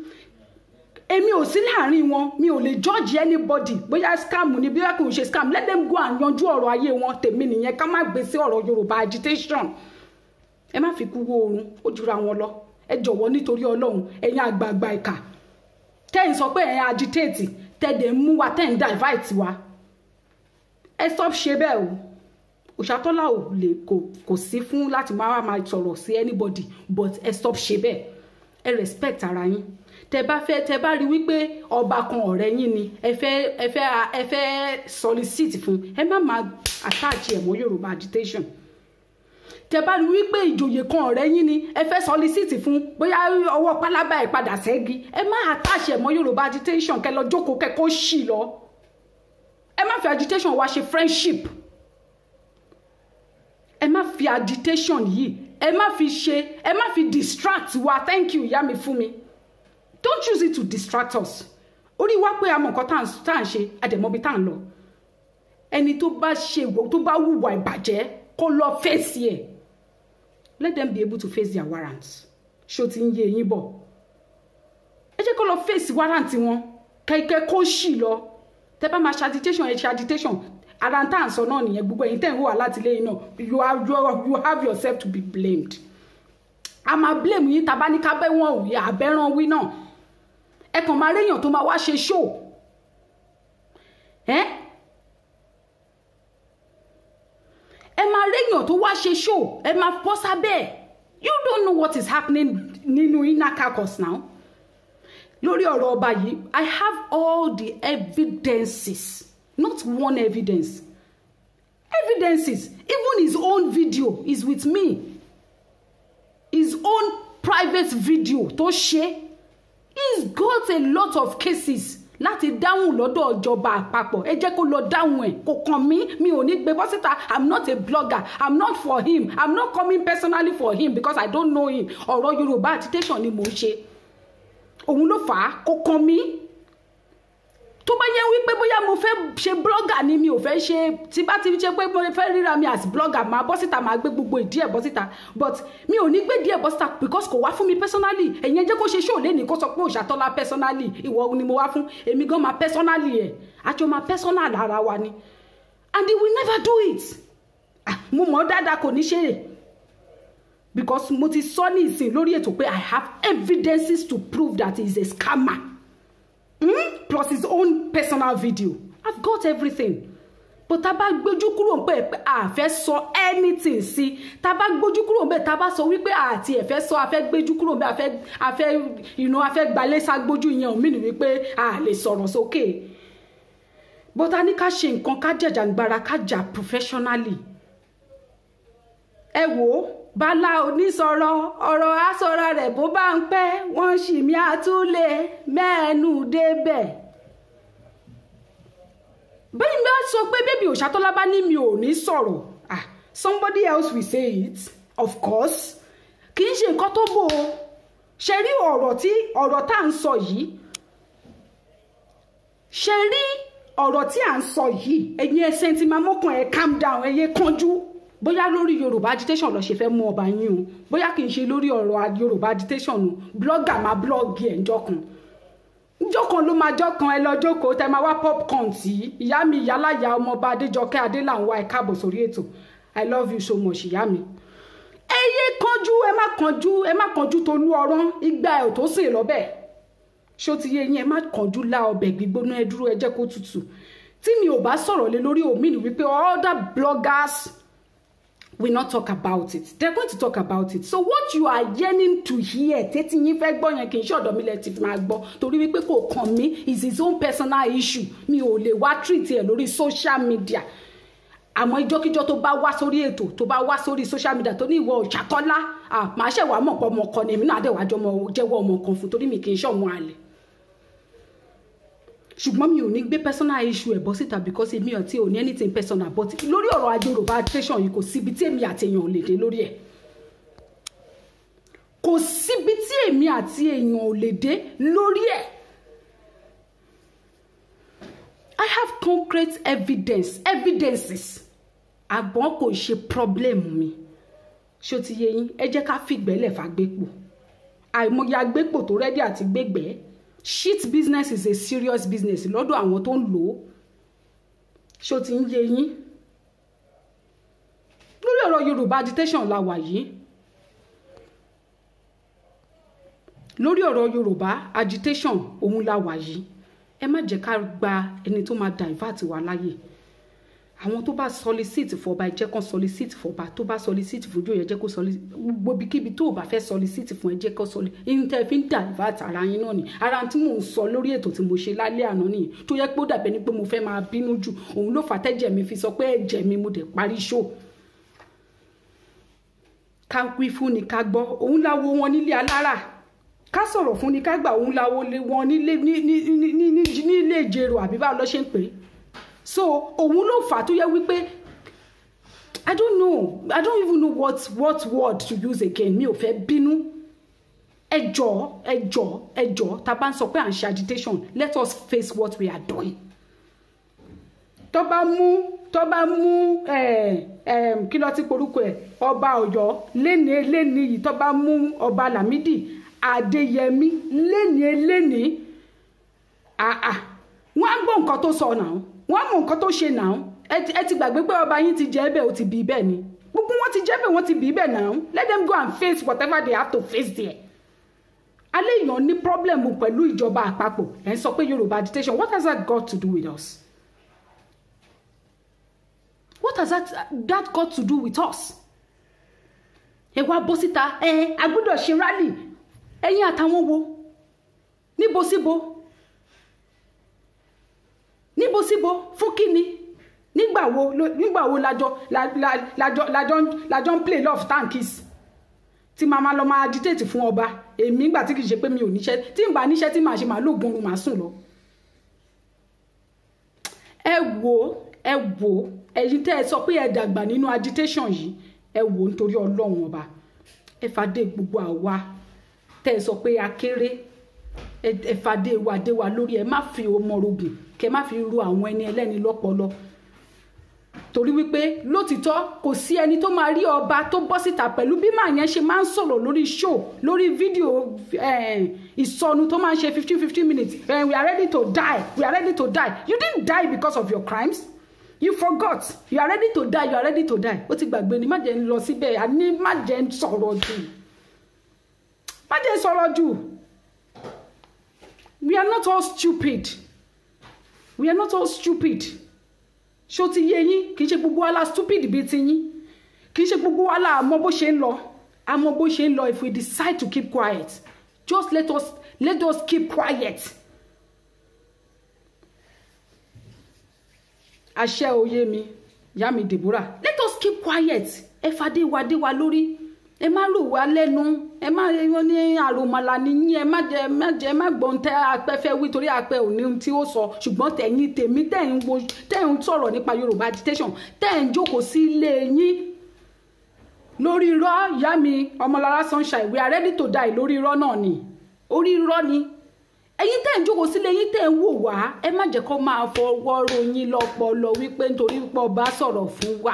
Èmi ò sí láàrin wọn, mi ò lè judge anybody, bóyá scam ni, bóyá kò ń ṣe scam. Let them go and yanjú ọ̀rọ̀ ayé wọn. Tèmi nìyẹn, ká má gbé sí ọ̀rọ̀ Yorùbá agitation. Ẹ má fi kú wó oorun, ó jura wọn lọ. Ẹ jọ̀wọ́, nítorí Ọlọ́run, ẹ̀yin àgbààgbà ìkà tẹ́ ń sọ pé ẹ̀yin agitate, tẹ́ dẹ̀ ń mú wa, tẹ́ ń divert wa, ẹ stop ṣe bẹ́ẹ̀ o. Òṣàtọ́lá ò lè kò sí fún láti máa máa sọ̀rọ̀ sí anybody, but ẹ stop ṣe bẹ́ẹ̀. Ẹ respect ara yín. Tẹ́ bá fẹ́, tẹ́ bá rí wípé ọba kan ọ̀rẹ́ yín ni, ẹ fẹ́ solicit fún, ẹ má máa attach ẹ̀ mọ́ Yorùbá agitation. Tẹ́ bá rí wípé ìjòyè kan ọ̀rẹ́ yín ni, ẹ fẹ́ solicit fún, bóyá ọwọ́ pálábá ẹ̀ padà ṣẹ́gi, ẹ má attach ẹ̀ mọ́ Yorùbá agitation. Kẹ́ lọ jókòó, kẹ́ kó ṣì lọ. Ẹ má fi agitation wa ṣe friendship. Ẹ má fi agitation yìí, ẹ má fi ṣe, ẹ má fi distract wa. Thank you, ìyá mi fún mi. Don't use it to distract us. Orí wa pé a mọ nǹkan tá à ń ṣe, àdẹ̀mọ́bi tá à ń lọ. Ẹni tó bá ṣe, tó bá hùwà ìbàjẹ́, kó lọ fèsì ẹ̀. Let them be able to face their warrants. Ṣó ti ń yé eyín bọ̀? Ẹ jẹ́ kó lọ face warrant wọn, kẹ̀kẹ́ kó ṣì lọ. Tẹ́ bá máa ṣe agitation, ẹ ṣe agitation. Ara ń tà ń sọ náà nìyẹn. Gbogbo ẹ̀yin tẹ̀ ń wò wá láti lẹ́yìn náà, you have yourself to be blamed. A máa blame yín tàbá ní kábẹ́ wọn ò yẹ àbẹ́ràn wí náà. Ẹ kàn máa réyàn tó máa wá ṣe show ẹ. Ẹ máa réyàn tó wá ṣe show, ẹ máa bọ́ sábẹ́ ẹ̀. You don't know what is happening nínú inner caucus now. Lórí ọ̀rọ̀ ọba yìí, I have all the evidences, not one evidence, evidences. Even his own video is with me, his own private video tó ṣe. He's got a lot of cases láti dáhùn lọ́dọ̀ ìjọba àpapọ̀. Ẹ jẹ́ kó lọ dáhùn ẹ̀, kò kàn mí. Mi ò ní gbé bọ́ síta. I'm not a blogger. I'm not for him. I'm not coming personally for him because I don't know him. Ọ̀rọ̀ Yorùbá agitation ni mò ń ṣe, òun ló fà á. Kò kàn mí. Tó bá yẹ wípé bóyá mo fẹ́ ṣe blogger ni, mi ò fẹ́ ṣe. Tí bá ti ṣe pé mo fẹ́ ríra mi as blogger, máa bọ́ síta, máa gbé gbogbo ìdí ẹ̀ bọ́ síta, but mi ò ní gbé ìdí ẹ̀ bọ́ síta because kò wá fún mi personally. Ẹ̀yin ẹ jẹ́ kó ṣe show lẹ́nìí, kó sọ pé Òṣàtọ́lá personally, ìwọ ni mo wá fún. Èmi gan máa personally ẹ̀, àjọ máa personal ara wa ni, and he will never do it. Ah, mo mọ̀ dáadáa, kò ní ṣe é because mo ti sọ ní ìsìn lórí ètò pé I have evidences to prove that he is a scammer, Plus his own personal video. I've got everything. But tá a bá gbójú kúrò ń pẹ́ pé a fẹ́ sọ anything sí, tá a bá gbójú kúrò ń bẹ̀, tá a bá sọ wípé àti ẹ̀ fẹ́ sọ, a fẹ́ gbójú kúrò ń bẹ̀, a fẹ́ a fẹ́ gbalẹ̀ ságbójú, ìyẹn ò mean wípé a lè sọ̀rọ̀ sókè. But a ní ká ṣe nǹkan, ká jàjàngbara, ká jà professionally. Ẹ wò ó, bala onísọ̀rọ̀ ọ̀rọ̀ àsọ̀rọ̀ rẹ̀, bó bá ń pẹ́, wọ́n sì mí àtúlẹ̀ mẹ́ẹ̀nù débẹ̀. Bẹ́ẹ̀ ni wọ́n sọ pé bébí Òṣàtọ́lá bá ní mi ò ní sọ̀rọ̀, ah, somebody else will say it, of course. Kì í ṣe nǹkan tó bò ó ṣe rí. Ọ̀rọ̀ tí ọ̀rọ̀ tá à ń sọ yìí, ṣe rí ọ̀rọ̀ tí à ń sọ yìí, ẹ̀yin ẹsẹ̀ tí máa mọ́kàn ẹ̀, calm down, ẹ̀yẹ kánjú. Bóyá lórí Yorùbá agitation lọ ṣe fẹ́ mú ọba yín o, bóyá kì í ṣe lórí ọ̀rọ̀ Yorùbá agitation o, blogger máa blog ẹ̀ ńjọ́ kan, njọ́ kan ló máa jọ́ kan. Ẹ lọ jókòó tẹ máa wá popcorn tí ìyá mi, ìyáláyà ọmọọba Adéjọkẹ́ Adélànwá. Ẹ káàbọ̀ sórí ètò. I love you so much, ìyá mi. Ẹ yé kánjú, ẹ má kánjú, ẹ má kánjú. Tolú ọrán igba ẹ̀ ò tó sè lọ́bẹ̀. Ṣó ti yé yín? Ẹ má kánjú lá ọbẹ̀ gbígbóná. Ẹ dúró, ẹ jẹ́ kó tutù. Tí mi ò bá sọ̀rọ̀ lé lórí, ò mean wípé other bloggers will not talk about it. They're going to talk about it. So what you are yearning to hear, tẹ́tí yín fẹ́ gbọ́ yẹn, kì í ṣe ọ̀dọ̀ mi lẹ ti máa gbọ́, torí wípé kò kàn mí. Is his own personal issue. Mi ò lè wá treat ẹ̀ lórí social media. Àmọ́ ìjọ́kíjọ́ tó bá wá sórí ètò, tó bá wá sórí social media, tó ní ìwọ Òṣàtọ́lá, màá ṣẹ̀ wá mọ̀ pọ̀ ọmọ kan ni èmi náà dẹ̀ wá jọmọ jẹ́wọ́ ọmọ kan fún, torí mi kì í ṣọ̀mọ àlè. Ṣùgbọ́n mi ò ní gbé personal issue ẹ̀ bọ́ síta because èmi ò tí ò ní anything personal. But lórí ọ̀rọ̀ ajé Yorùbá agitation yìí, kò síbi tí èmi àti èèyàn ò lè dé lórí ẹ̀. Kò síbi tí èmi àti èèyàn ò lè dé lórí ẹ̀. I have concrete evidence, evidences. Àgbọn kò ṣe problem mi. Ṣó ti yé yín? Ẹ jẹ́ ká fìgbẹ́lẹ̀ fàgbépo. Àìmọye agbépo tó ready àti gbégbẹ́. Shit business is a serious business lọ́dọ̀ àwọn tó ń lò ó. Ṣó ti ń yé yín? Lórí ọ̀rọ̀ Yorùbá agitation la wà yìí. Lórí ọ̀rọ̀ Yorùbá agitation òun la wà yìí. Ẹ má jẹ́ ká gba ẹni tó máa divert wa láyè. Àwọn tó bá solicit fọba, ẹ jẹ́ kán solicit fọba. Tó bá solicit fún jóyè, ẹ jẹ́ kó solicit. Gbogbo ibikíbi tó o bá fẹ́ solicit fún, ẹ jẹ́ kó solicit. Ihun tẹ́ ẹ fi ń divert ara yín náà ni ara tí mò ń sọ lórí ètò tí mo ṣe lálẹ́ àná nìyí, tó yẹ pé ó dàbẹ́ ni pé mo fẹ́ máa bínú jù. Òun ló fà tẹ́jẹ̀ mi fi sọ pé ẹ̀jẹ̀ mi, mo dẹ̀ parí show. Ká wí fún ni ká gbọ́, òun láwo wọn nílé alára. Ká sọ̀rọ̀ fún ni ká gbà, òun láwo wọn nílé nílé ìjẹrò, àbí báwo ló ṣe ń pè é? So òun ló fà á tó yẹ wípé I don't know, I don't even know what word to use again. Mi ò fẹ́ bínú. Ẹ jọ̀ọ́, ẹ jọ̀ọ́, ẹ jọ̀ọ́, tá a bá ń sọ pé à ń ṣe agitation, let us face what we are doing. Tó bá mú kí ló ti porúkọ ẹ, ọba Ọ̀yọ́ léni léni yìí, tó bá mú ọba Lámídì Adéyẹmí léni léni, àà, wọ́n á gbọ́ nǹkan tó sọ náà, wọ́n á mọ nǹkan tó ṣe náà. Ẹ ti gbàgbé pé ọba yín ti jẹ́ bẹ́ẹ̀, ó ti bí bẹ́ẹ̀ ni. Gbogbo wọn ti jẹ́ bẹ́ẹ̀, wọ́n ti bí bẹ́ẹ̀ náà. Let them go and face whatever they have to face there. Alẹ́ èèyàn ní problem pẹ̀lú ìjọba àpapọ̀, ẹ̀ ń sọ pé Yorùbá agitation. What has that got to do with us? What has that got to do with us? Ẹ wá bọ́ síta, ẹ a gbọ́dọ̀ ṣe rally. Ẹ̀yin àtàwọn wo? Níbo síbo? Níbo síbo? Fún kíni? Nígbà wo lájọ ń play love and kiss tí màá máa lọ máa agitate fún ọba? Èmi nígbà tí kì í ṣe pé mi ò níṣẹ́, tí n bá níṣẹ́ tí màá ṣe, màá lóògùn oorun, màá sùn lọ. Ẹ wo, ẹ wo, ẹ̀yin tẹ́ ẹ sọ pé ẹ dàgbà nínú agitation yìí, ẹ wò, nítorí Ọlọ́run ọba, ẹ fàdé gbogbo àwa tẹ́ ẹ sọ pé a kéré, ẹ fàdé wa dé wa lórí. Ẹ má fi ọmọ rogùn, kẹ má fi ru àwọn ẹni ẹlẹ́ni lọ́pọlọ, torí wípé lótìtọ́ kò sí ẹni tó máa rí ọba tó bọ́ síta pẹ̀lú bí màá yẹn ṣe máa ń sọ̀rọ̀ lórí show, lórí fídíò ìsọnù tó máa ń ṣe 15-15 minutes. "We are ready to die, we are ready to die." You didn't die because of your crimes. You forgot. You are ready to die, you are ready to die. Ó ti gbàgbé ni. Má jẹ́ ń lọ síbẹ̀, àní má jẹ́ ń sọ̀rọ̀ jù, má jẹ́ ń sọ̀rọ̀ jù. We are not all stupid, we are not all stupid. Ṣó ti yé yín? Kì í ṣe gbogbo wa la stupid bíi ti yín. Kì í ṣe gbogbo wa la mọ bó ṣe ń lọ. A mọ bó ṣe ń lọ. If we decide to keep quiet, just let us keep quiet. Àṣẹ òye mi, ìyá mi Deborah, let us keep quiet. Ẹ fàdé wa dé wa lórí, ẹ má rò wá lẹ́nu, ẹ má ní àròmọ̀là ní yín. Ẹ má jẹ, má jẹ, má gbọ́n tẹ apẹ́ fẹ́ wí, torí apẹ́ ò ní ohun tí ó sọ. Ṣùgbọ́n tẹ̀yìn tèmi, tẹ̀ ń wo, tẹ̀ ń sọ̀rọ̀ nípa Yorùbá agitation, tẹ̀ ń jókòó sí ilé yín lórí irọ́, ìyá mi Ọmọlára Sunshine, "We are ready to die" lórí irọ́ náà ni, orí irọ́ ni. Ẹ̀yin tẹ́ ń jókòó sílé yín, tẹ́ ń wò wá, ẹ má jẹ́ kó máa fọwọ́ ròyìn lọ́pọlọ wípé nítorí pé ọba sọ̀rọ̀ fún wa,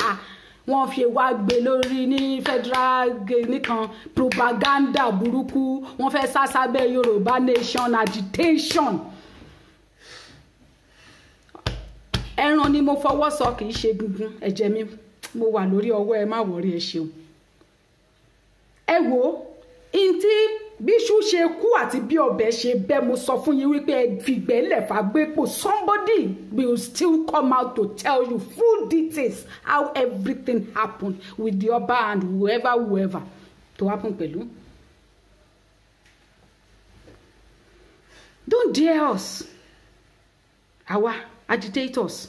wọ́n fi wá gbé lórí ní federal nìkan, propaganda burúkú, wọ́n fẹ́ sá sábẹ́ Yorùbá nation agitation. Ẹran ni mo fọwọ́ sọ, kì í ṣe gungun ẹ̀jẹ̀ mi. Mo wà lórí ọwọ́, ẹ má wọrí, ẹ ṣeun. Ẹ wò ó, ntí bíṣu ṣe kú àti bí ọbẹ̀ ṣe bẹ́, mo sọ fún yín wípé ẹ fìgbẹ́lẹ̀ fàgbépo. Somebody will still come out to tell you full details how everything happened with the ọba and whoever, whoever to happen pẹ̀lú. Don't dare us, àwa agitators.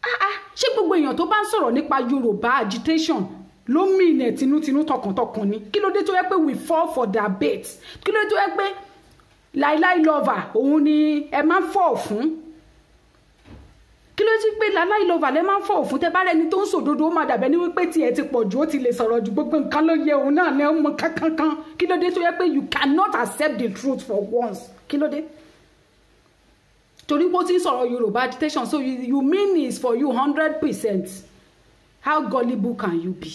Ah ah, ṣé gbogbo èèyàn tó bá ń sọ̀rọ̀ nípa Yorùbá agitation ló mean ẹ̀ tinútinú tọkàntọkàn ni? Kí ló dé tó yẹ pé we fall for their bait? Kí ló dé tó yẹ pé láíláí lover òun ni ẹ máa ń fall fún? Kí ló dé pé láíláí lover lẹ máa ń fall fún? Tẹ bá rẹni tó ń sòdodo, ó máa dàbẹ́ ní wípé tiẹ̀ ti pọ̀ jù, ó ti lè sọ̀rọ̀ ju, gbogbo nǹkan ló yẹ òun náà ní ọmọ kankankan. Kí ló dé tó yẹ pé you cannot accept the truth for once? Kí ló dé? Torí pé ó ti ń sọ̀rọ̀ Yorùbá agitation, so you mean is for you 100%. How gullible can you be?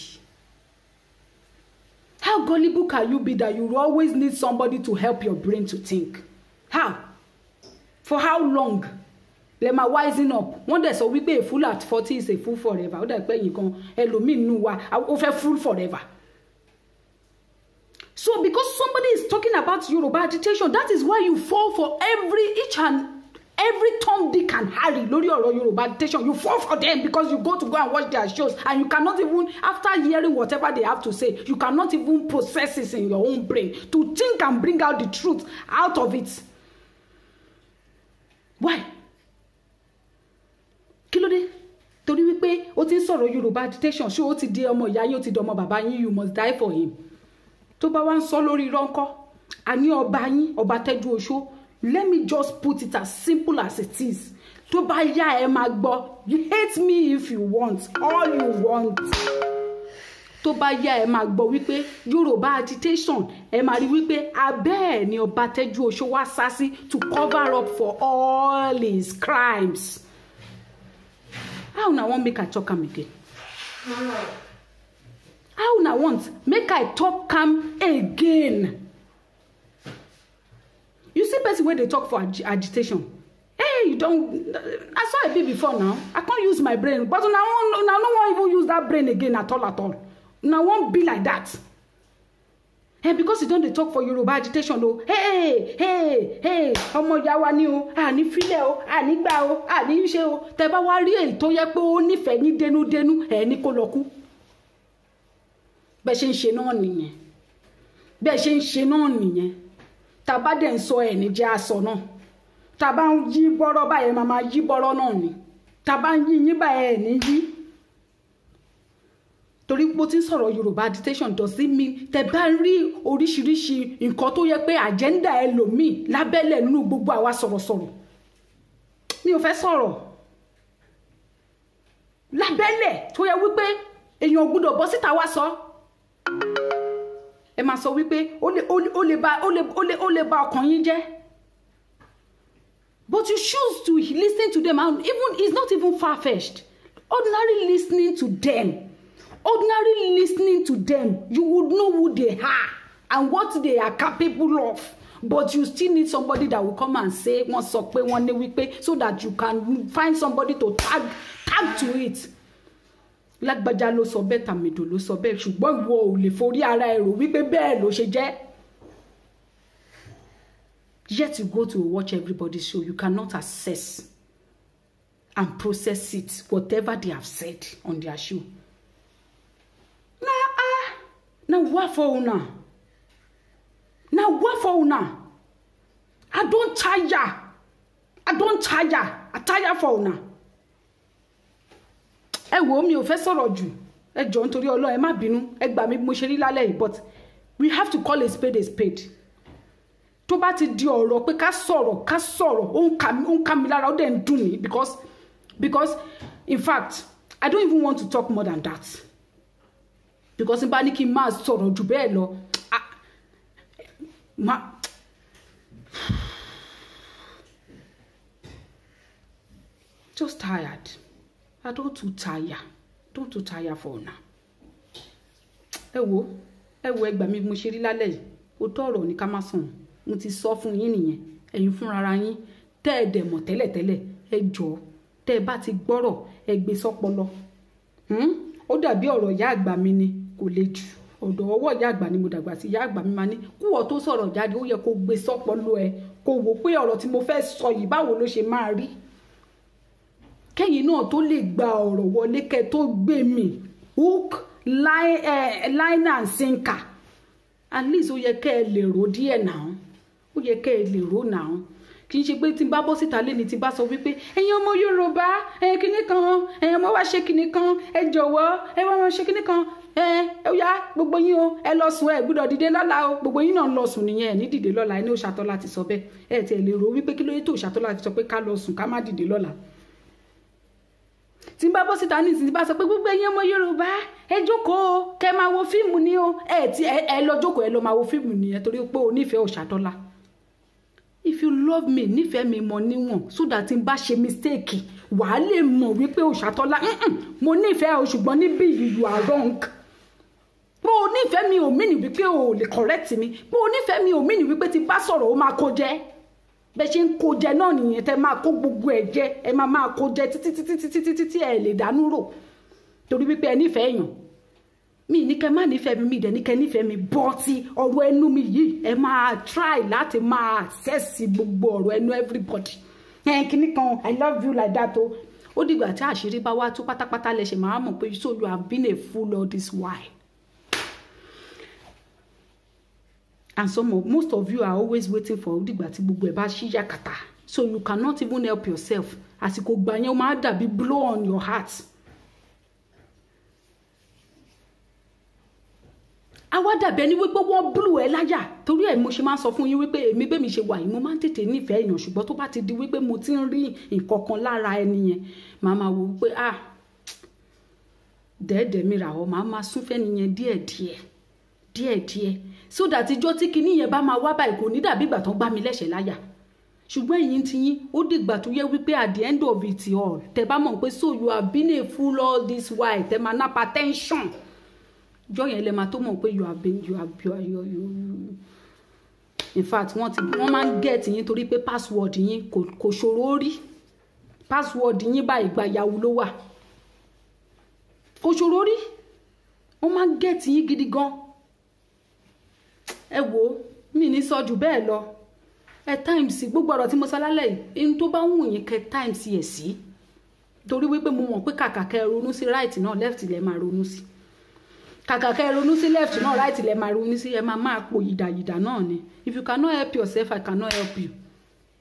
How gullible can you be that you always need somebody to help your brain to think? How? For how long lẹ máa wising up? Wọ́n dẹ̀ sọ wípé a fool at 40 is a fool forever. Ó dẹ̀ pé yìí kan ẹlòmíín nù wa, ó fẹ́ fool forever. So because somebody is talking about Yoruba agitation, that is why you fall for every each and every Tom, Dick and Harry lórí ọ̀rọ̀ Yorùbá agitation. You fall for them because you go to go and watch their shows, and you cannot even, after hearing whatever they have to say, you cannot even process it in your own brain to think and bring out the truth out of it. Why? Kí ló dé? Torí wípé ó ti ń sọ̀rọ̀ Yorùbá agitation, ṣé ó ti di ọmọ ìyá yín, ó ti di ọmọ bàbá yín? You must die for him. Tó bá wá ń sọ lórí irọ́ ńkọ́? Àní ọba yín, ọba Tẹ́jú Oṣó, let me just put it as simple as it is. Tó bá yá, ẹ máa gbọ́. You hate me if you want, all you want. Tó bá yá, ẹ máa gbọ́ wípé Yorùbá agitation, ẹ máa rí wípé abẹ́ ẹ̀ ni ọba Tẹ́jú Oṣó wá sá sí to cover up for all his crimes. How una wan make I talk am again? How una want make I talk am again? You see person wey dey talk for agitation, eh, Hey, you don, na so I be before now. I can't use my brain, but una no wan even use that brain again at all at all. Una wan be like that. Hey, because you don dey talk for Yoruba agitation o. Hey, hey, hey, ọmọ ìyá wa ni o, àní filẹ̀ o, àní gbà o, àní ṣe o. Tẹ́ bá wá rí èyí tó yẹ pé ó nífẹ̀ẹ́ ní dénúdénú, ẹ̀ ní kó lọ kú. Bẹ́ẹ̀ ṣe ń ṣe náà nìyẹn. Bẹ́ẹ̀ ṣe ń ṣe náà nìyẹn. Tá bá dẹ̀ ń sọ ẹ̀ ní jẹ́ aṣọ náà. Tá bá ń yí bọ́rọ́ báyẹn, máa máa yí bọ́rọ́ náà ni. Tá bá ń yí yín báyẹn, ẹ̀ ní yí. Torí pé ó ti ń sọ̀rọ̀ Yorùbá agitation does it mean tẹ bá rí oríṣiríṣi nǹkan tó yẹ pé agenda ẹlòmíì lábẹ́lẹ̀ nínú gbogbo àwa sọ̀rọ̀sọ̀rọ̀. Mi ò fẹ́ sọ̀rọ̀ lábẹ́lẹ̀ tó yẹ wípé èèyàn ò gbúdọ̀ bọ́ síta wá sọ. Ẹ máa sọ wípé ó lè ba ọkàn yín jẹ́. But you choose to listen to them, and even it's not even far-fetched. Ordinary listening to them. Ordinary listening to them, you would know who they are and what they are capable of. But you still need somebody that will come and say, wọ́n sọ pé, wọ́n ní wípé, so that you can find somebody to tag to it. Lágbájá ló sọ bẹ́ẹ̀, tàmẹ̀dò ló sọ bẹ́ẹ̀, ṣùgbọ́n ìwọ ò lè forí ara ẹ rò wípé bẹ́ẹ̀ ló ṣe jẹ́. Yet you go to watch everybody's show, you cannot assess and process it, whatever they have said on their show. Na what for una? Na what for una? I don tire. I don tire. I tire for una. Ẹ wò, mi ò fẹ́ sọ̀rọ̀ jù. Ẹ jọ̀ọ́, nítorí Ọlọ́run, ẹ má bínú. Ẹ gbà mí bí mo ṣe rí lálẹ́ yìí, but we have to call a spade a spade. Tó bá ti di ọ̀rọ̀ pé ká sọ̀rọ̀, ká sọ̀rọ̀, ó ń ká mi lára, ó dẹ̀ ń dùn mí because in fact, I don't even want to talk more than that. Because n bá ní kí n máa sọ̀rọ̀ jù bẹ́ẹ̀ lọ, ma just tired. I don too tire. Don too tire for una. Ẹ wo, ẹ wo, ẹ gbà mí bí mo ṣe rí lálẹ́ yìí. Òótọ́ ọ̀rọ̀ ní ká má sùn. Mo ti sọ fún yín nìyẹn. Ẹ̀yin fúnra yín tẹ́ ẹ dẹ̀ mọ̀ tẹ́lẹ̀tẹ́lẹ̀. Ẹ jọ̀ọ́, tẹ́ ẹ bá ti gbọ́rọ̀, ẹ gbé sọ́pọlọ. Ó dàbí ọ̀rọ̀ ìyá àgbà mi ni, kò le jù. Ọ̀dọ̀ ọwọ́ ìyá àgbà ni mo dàgbà sí. Ìyá àgbà mi máa ní kúwọ́ tó sọ̀rọ̀ jáde, ó yẹ kó gbé sọ́pọlọ ẹ, kó wò pé ọ̀rọ̀ tí mo fẹ́ sọ yìí, báwo ló ṣe máa rí. Kẹ́yìn náà tó lè gba ọ̀rọ̀ wọlé, kẹ́ tó gbé mi hook, line and sinker, at least ó yẹ kẹ́ ẹ lè rò díẹ̀ náà. Ó yẹ kẹ́ ẹ lè rò náà. Kì í ṣe pé tí n bá bọ́ síta lẹ́ni, tí n bá sọ wípé ẹ̀yin ọmọ Yorùbá, ẹ̀ kinní kan, ẹ̀yin ọmọ wa ṣe kinní kan, ẹ jọ̀wọ́, ẹ wá wọn ṣe kinní kan, ẹ ẹ yá gbogbo yín o, ẹ lọ sùn, ẹ gbúdọ̀ dìde lọ́la o. Gbogbo yín náà lọ sùn nìyẹn, ẹ ní dìde lọ́la. Ẹ ní Òṣàtọ́lá ti sọ bẹ́ẹ̀. Ẹ tiẹ̀ lè rò wípé kí ló yẹ tó Òṣàtọ́lá ti sọ pé ká lọ sùn, ká má dìde lọ́la. Tí n bá bọ́ síta ní ìsìn, tí bá sọ pé gbogbo ẹ̀yin ọmọ Yorùbá, ẹ jókòó, kẹ́ máa wo fíìmù ni o, ẹ ti ẹ lọ jókòó, ẹ lọ máa wo fíìmù nìyẹn, torí pé o nífẹ̀ẹ́ Òṣàtọ́lá. If you love me, nífẹ̀ẹ́ mi mọ̀ níwọ̀n, so that tí n bá ṣe mistake, wàá lè mọ̀ wípé Òṣàtọ́lá, mo nífẹ̀ẹ́ o, ṣùgbọ́n níbí you are wrong. Pé o nífẹ̀ẹ́ mi ò mean wípé o lè correct mi. Pé o nífẹ̀ẹ́ mi ò mean wípé tí n bá sọ̀rọ̀, ó máa kó jẹ́. Bẹ́ẹ̀ ṣe ń kó jẹ náà nìyẹn, tẹ́ máa kó gbogbo ẹ̀ jẹ, ẹ máa máa kó jẹ títí títí títí títí tí ẹ lè dánú rò, torí wípé ẹ nífẹ̀ẹ́ èèyàn. Mi ní kẹ́ má nífẹ̀ẹ́ mi, mi dẹ̀ ní kẹ́ nífẹ̀ẹ́ mi, bọ́ọ̀tì ọ̀rọ̀ ẹnu mi yìí, ẹ máa try láti máa access gbogbo ọ̀rọ̀ ẹnu everybody. Ẹ kíní kan, I love you like that o. Ó dìgbà tí àṣírí bá wá tú pátápátá lẹ ṣe máa mọ̀ pé so you have been a fool all this while. And most of you are always waiting for dìgbà tí gbogbo ẹ̀ bá ṣí yàkàtà, so you cannot even help yourself. Àsìkò gbà yẹn, ó máa dàbí blow on your heart. Àwa dàbí ẹni wípé wọ́n blù ẹ láyà. Torí ẹ̀ mo ṣe máa ń sọ fún yín wípé èmi bẹ́ẹ̀ mi ṣe wà yìí, mo máa ń tètè nífẹ̀ẹ́ èèyàn, ṣùgbọ́n tó bá ti di wípé mo ti ń rí nǹkan kan lára ẹni yẹn, màá máa wò wípé ah, dẹ́ẹ̀dẹ́ mi rà ọ́, màá máa súnfẹ́ nìyẹn díẹ̀díẹ̀ díẹ̀díẹ̀, so that ijọ́ tí kinní yẹn bá máa wá báyìí, kò ní dàbí ìgbà tó ń gbá mi lẹ́sẹ̀ láyà. Ṣùgbọ́n èyí ti yín, ó dìgbà tó yẹ wípé at the end of it all, tẹ bá mọ̀ pé so you have been a fool all this while, tẹ máa napa tension jọ yẹn, lẹ máa tó mọ̀ pé you have been you have you you you In fact, wọ́n máa ń get yín torí pé password yín kò ṣòro rí. Password yín báyìí gbayawu ló wà, kò ṣòro rí. Wọ́n máa ń get yín gidi gan. Ẹ wo, mi ní sọ jù bẹ́ẹ̀ lọ. Ẹ times gbogbo ọ̀rọ̀ tí mo sọ lálẹ́ yìí, ohun tó bá wù yín kẹ́ times ẹ̀ sí, torí wípé mo mọ̀ pé kàkà kẹ́ ronú sí right náà, left lẹ máa ronú sí. Kàkà kẹ́ ronú sí left náà, right lẹ máa ronú sí. Ẹ máa máa pò yìdàyìdà náà ni. If you cannot help yourself, I cannot help you.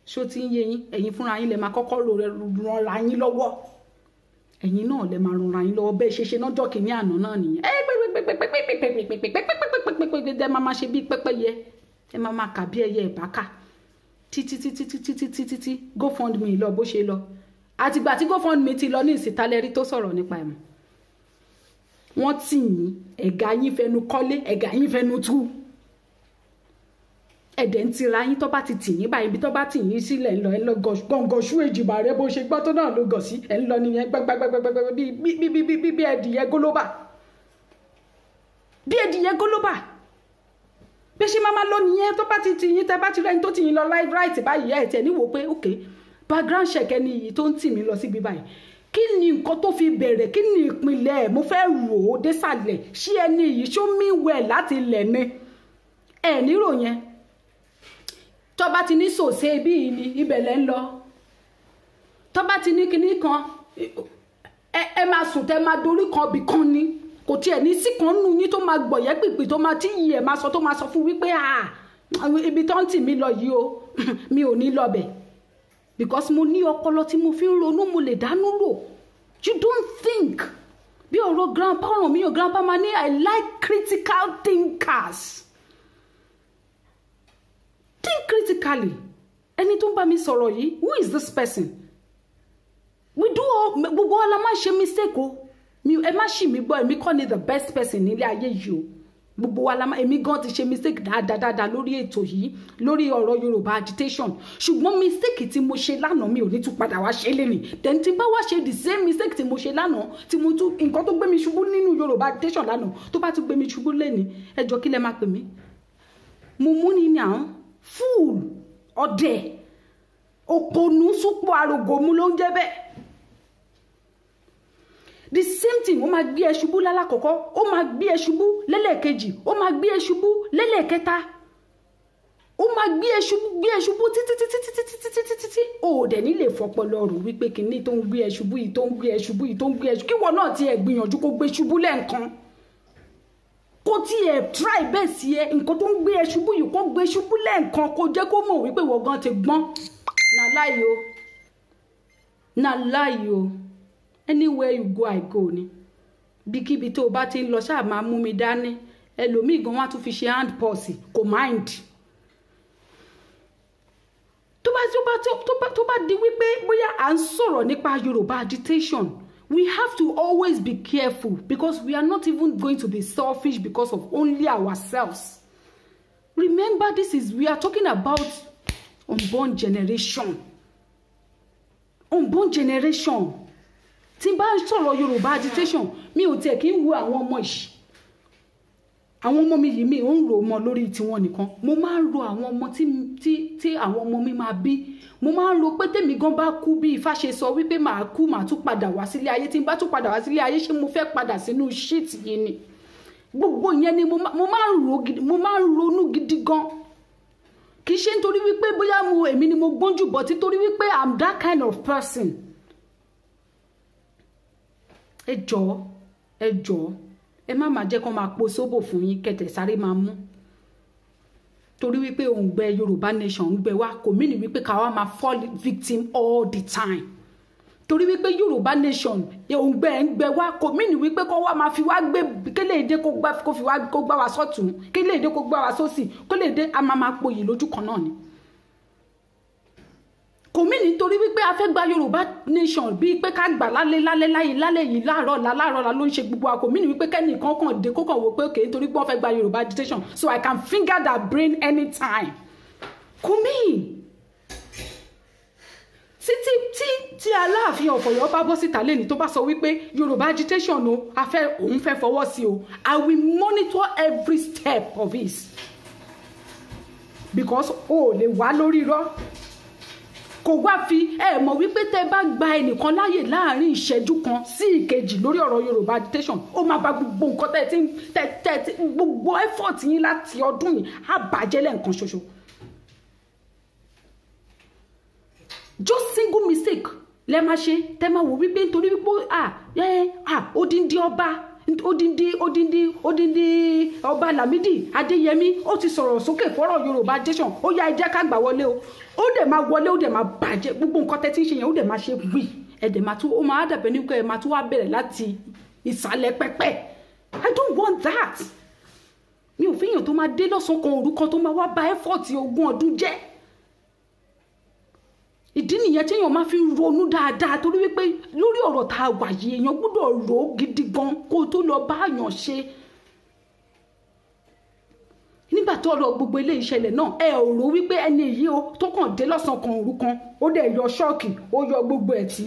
Ṣó ti ń yé yín? Ẹ̀yin fúnra yín lẹ máa kọ́kọ́ ràn yín lọ́wọ́. Ẹ̀yin náà lẹ máa ràn yín lọ́wọ́. Bẹ́ẹ̀ ṣe ṣe náà kìíní àná náà nìyẹn. Ẹ pẹ́pẹ́pẹ́pẹ́pẹ́pẹ́pẹ́pẹ́pẹ́pẹ́pẹ́pẹ́, máa máa ṣe bí pẹ́pẹ́yẹ, ẹ máa máa kà bí ẹyẹ ìbákà títí títí títí títí títí. GoFundMe lọ bó ṣe lọ. Àtìgbà tí GoFundMe ti lọ ní ìsìtálẹ́rí tó sọ̀rọ̀ nípa ẹ̀mọ́, wọ́n tì yín, ẹ̀gá yín fẹnu kọ́lé, ẹ̀gá yín fẹnu tú, ẹ̀dẹ̀ ń tira yín. Tó bá ti tì yín báyìí, ibi tó bá tì yín sílẹ̀ ń lọ, ẹ̀ ń lọ gọ̀ǹgọ̀ṣú èjìbà rẹ, bó ṣe gbọ́ tó náà ló gọ̀ sí, ẹ̀ ń lọ nìyẹn gbẹgbẹgbẹgbẹ bí ẹdìyẹ gólóbà, bí ẹdìyẹ gólóbà. Bí ṣe máa lọ nìyẹn. Tó bá ti tì yín, tẹ bá ti rẹ́ni tó tì yín lọ right báyìí, ẹ̀ tẹ̀ níwò pé ok, background check ẹni yìí tó ń tì mí lọ síbi báyìí, kí ni nǹkan tó fi bẹ̀rẹ̀? Kí ni ìpìlẹ̀? Mo fẹ́ rò ó désàlẹ̀. Ṣé ẹni yìí ṣó mí wẹ̀ láti ilẹ̀ ni? Ẹ̀ nírò yẹn. Tó bá ti ní sòsè bí yìí ni ibẹ̀ lẹ́ ń lọ. Tó bá ti ní kinní kan, ẹ máa sùn, tẹ máa dorí kan bì kan ni. Kò tiẹ̀ ní sí kan nù yín tó máa gbọ̀yẹ́ pìpì, tó máa tí yìí ẹ̀ máa sọ, tó máa sọ fún wípé ibi tó ń tì mí lọ yìí o, mi ò ní lọ bẹ̀ because mo ní ọpọlọ tí mo fi ń ronú, mo lè dánú rò. You don't think. Bí ọ̀rọ̀ grandpa, ọ̀rọ̀ mi ò grandpa máa ní, "I like critical thinkers." Think critically. Ẹni tó ń bá mi sọ̀rọ̀ yìí, who is this person? We do all, gbogbo wa la máa ń ṣe mistake o. Mi ẹ má ṣì mí gbọ́, èmi kọ́ ni the best person nílé ayé yìí o. Gbogbo wa la máa, èmi gan ti ṣe mistake dáadáa dáadáa lórí ètò yìí, lórí ọ̀rọ̀ Yorùbá agitation. Ṣùgbọ́n mistake tí mo ṣe lánàá, mi ò ní tún padà wá ṣe lénìí. Then tí bá wá ṣe the same mistake tí mo ṣe lánàá, tí mo tún nǹkan tó gbé mi ṣubú nínú Yorùbá agitation lánàá, tó bá tún gbé mi ṣubú lénìí, ẹ jọ, kí lẹ máa pè mí? Mo mú ní ní àwọn fool, ọ̀dẹ̀, òpònú, súpọ̀ àrògòmù ló ń jẹ́ bẹ́ẹ̀. The same thing, ó máa gbé ẹ ṣubú lálákọ̀ọ́kọ́, ó máa gbé ẹ ṣubú lẹ́lẹ́kejì, ó máa gbé ẹ ṣubú lẹ́lẹ́kẹta, ó máa gbé ẹ ṣubú, gbé ẹ ṣubú títí títí títí títí títí títí. Ó dẹ̀ ní lè fọpọlọ rò wípé kìíní tó ń gbé ẹ ṣubú yìí, tó ń gbé ẹ ṣubú yìí, tó ń gbé ẹ ṣubú, kíwọ náà tiẹ̀ gbìyànjú kó gbé ṣubú lẹ́ẹ̀kan, kó tiẹ̀ try bẹ́ẹ̀ sí ẹ. Nǹkan tó ń gbé ẹ ṣubú yìí, kó gbé ṣubú lẹ́ẹ̀kan, kó jẹ́ kó mọ̀ wípé ìwọ gan ti gbọ́n. Na lie o, na lie o. Anywhere you go, I go ni. Bíkíbi tó o bá ti ń lọ, ṣáà máa mú mi dání. Ẹlòmíì gan wá tún fi ṣe hand purse, kò mind. Tó bá di wípé bóyá à ń sọ̀rọ̀ nípa Yorùbá agitation, we have to always be careful because we are not even going to be selfish because of only ourselves. Remember, this is, we are talking about unborn generation, unborn generation. Tí n bá ń sọ̀rọ̀ Yorùbá agitation, mi ò tiẹ̀ kí ń wo àwọn ọmọ yìí, àwọn ọmọ mi yìí, mi ò ń rò mọ lórí tiwọn nìkan. Mo máa ń ro àwọn ọmọ tí àwọn ọmọ mi máa bí. Mo máa ń ro pé tèmi gan bá kú, bí Ifá ṣe sọ wípé màá kú, màá tún padà wá sílé ayé. Tí n bá tún padà wá sílé ayé, ṣé mo fẹ́ padà sínú shit yìí ni? Gbogbo ìyẹn ni mo máa ń ro gidi, mo máa ń ronú gidi gan. Kì í ṣe nítorí wípé bóyá mo èmi ni mo gbọ́n jù, but nítorí wípé I'm that kind of person. Ẹ jọ̀ọ́, ẹ jọ̀ọ́, ẹ má máa jẹ́ kó máa po sóbò fún yín kẹtẹ̀ sáré máa mú torí wípé òǹgbẹ Yorùbá nation ń gbẹ wá. Kò mí ní wípé ká wá máa fall victim all the time. Torí wípé Yorùbá nation òǹgbẹ ń gbẹ wá, kò mí ní wípé kó wá máa fi wá gbé kéléèdé, kó gbá, kó fi wá, kó gbá wa sọ́tún, kéléèdé kó gbá wa sósì, kéléèdé a máa máa poyì lójú kan náà ni. Kò mí nítorí wípé a fẹ́ gba Yorùbá nation bíi pé ká gbà lálẹ́ lálẹ́ láyé lálẹ́ yìí, láàárọ̀ la láàárọ̀ la ló ń ṣe gbogbo wa. Kò mí ní wípé kẹ́nìkan kàn dé, kó kàn wò pé okay, nítorí pé wọ́n fẹ́ gba Yorùbá agitation, so I can finger that brain anytime. Kò mí títí tí Aláàfin of Ọ̀yọ́ bá bọ́ síta lẹ́ni, tó bá sọ wípé Yorùbá agitation o, a fẹ́, òun fẹ́ fọwọ́ sí o, I will monitor every step of his. Because o ò lè wá lórí irọ́ kò wá fi. Ẹ mọ̀ wípé tẹ́ bá gba ẹnìkan láàyè láàrin ìṣẹ́jú kan sí ìkejì lórí ọ̀rọ̀ Yorùbá agitation, ó máa bà gbogbo nǹkan tẹ́ ti tẹ́ tẹ́ gbogbo effort yín láti ọdún yìí á bàjẹ́ lẹ́ẹ̀kan ṣoṣo. Just single mistake lẹ máa ṣe, tẹ́ máa wò wípé nítorí wípé odindi ọba, odindi ọba Lámídì Adéyẹmí ó ti sọ̀rọ̀ sókè fọ́rọ̀ Yorùbá agitation, ó yá, ẹ jẹ́ ká gbà wọlé o. Ó dẹ̀ máa wọlé, ó dẹ̀ máa bàjẹ́ gbogbo nǹkan tẹ́ tí ń ṣe yẹn, ó dẹ̀ máa ṣe wí, ẹ dẹ̀ máa tún, ó máa dàbẹ̀ ní pé ẹ máa tún wá bẹ̀rẹ̀ láti ìsàlẹ̀ pẹ́pẹ́. I don't want that. Mi ò fi èèyàn tó máa dé lọ́sàn-án kan òru kan tó máa wá ba effort 20 ọdún jẹ́. Ìdí nìyẹn téèyàn máa fi ronú dáadáa, torí wípé lórí ọ̀rọ̀ tá a wà yìí, èèyàn gbọ́dọ̀ rò ó gidi gan kó tó lọ bá àyàn ṣe. Nígbà tó ọ̀rọ̀ gbogbo ilé ìṣẹ̀lẹ̀ náà, ẹ ò rò wípé ẹni yìí o tó kàn dé lọ́sàn-án kan òru kan, ó dẹ̀ yọ ṣọ́ọ̀kì, ó yọ gbogbo ẹ̀ tí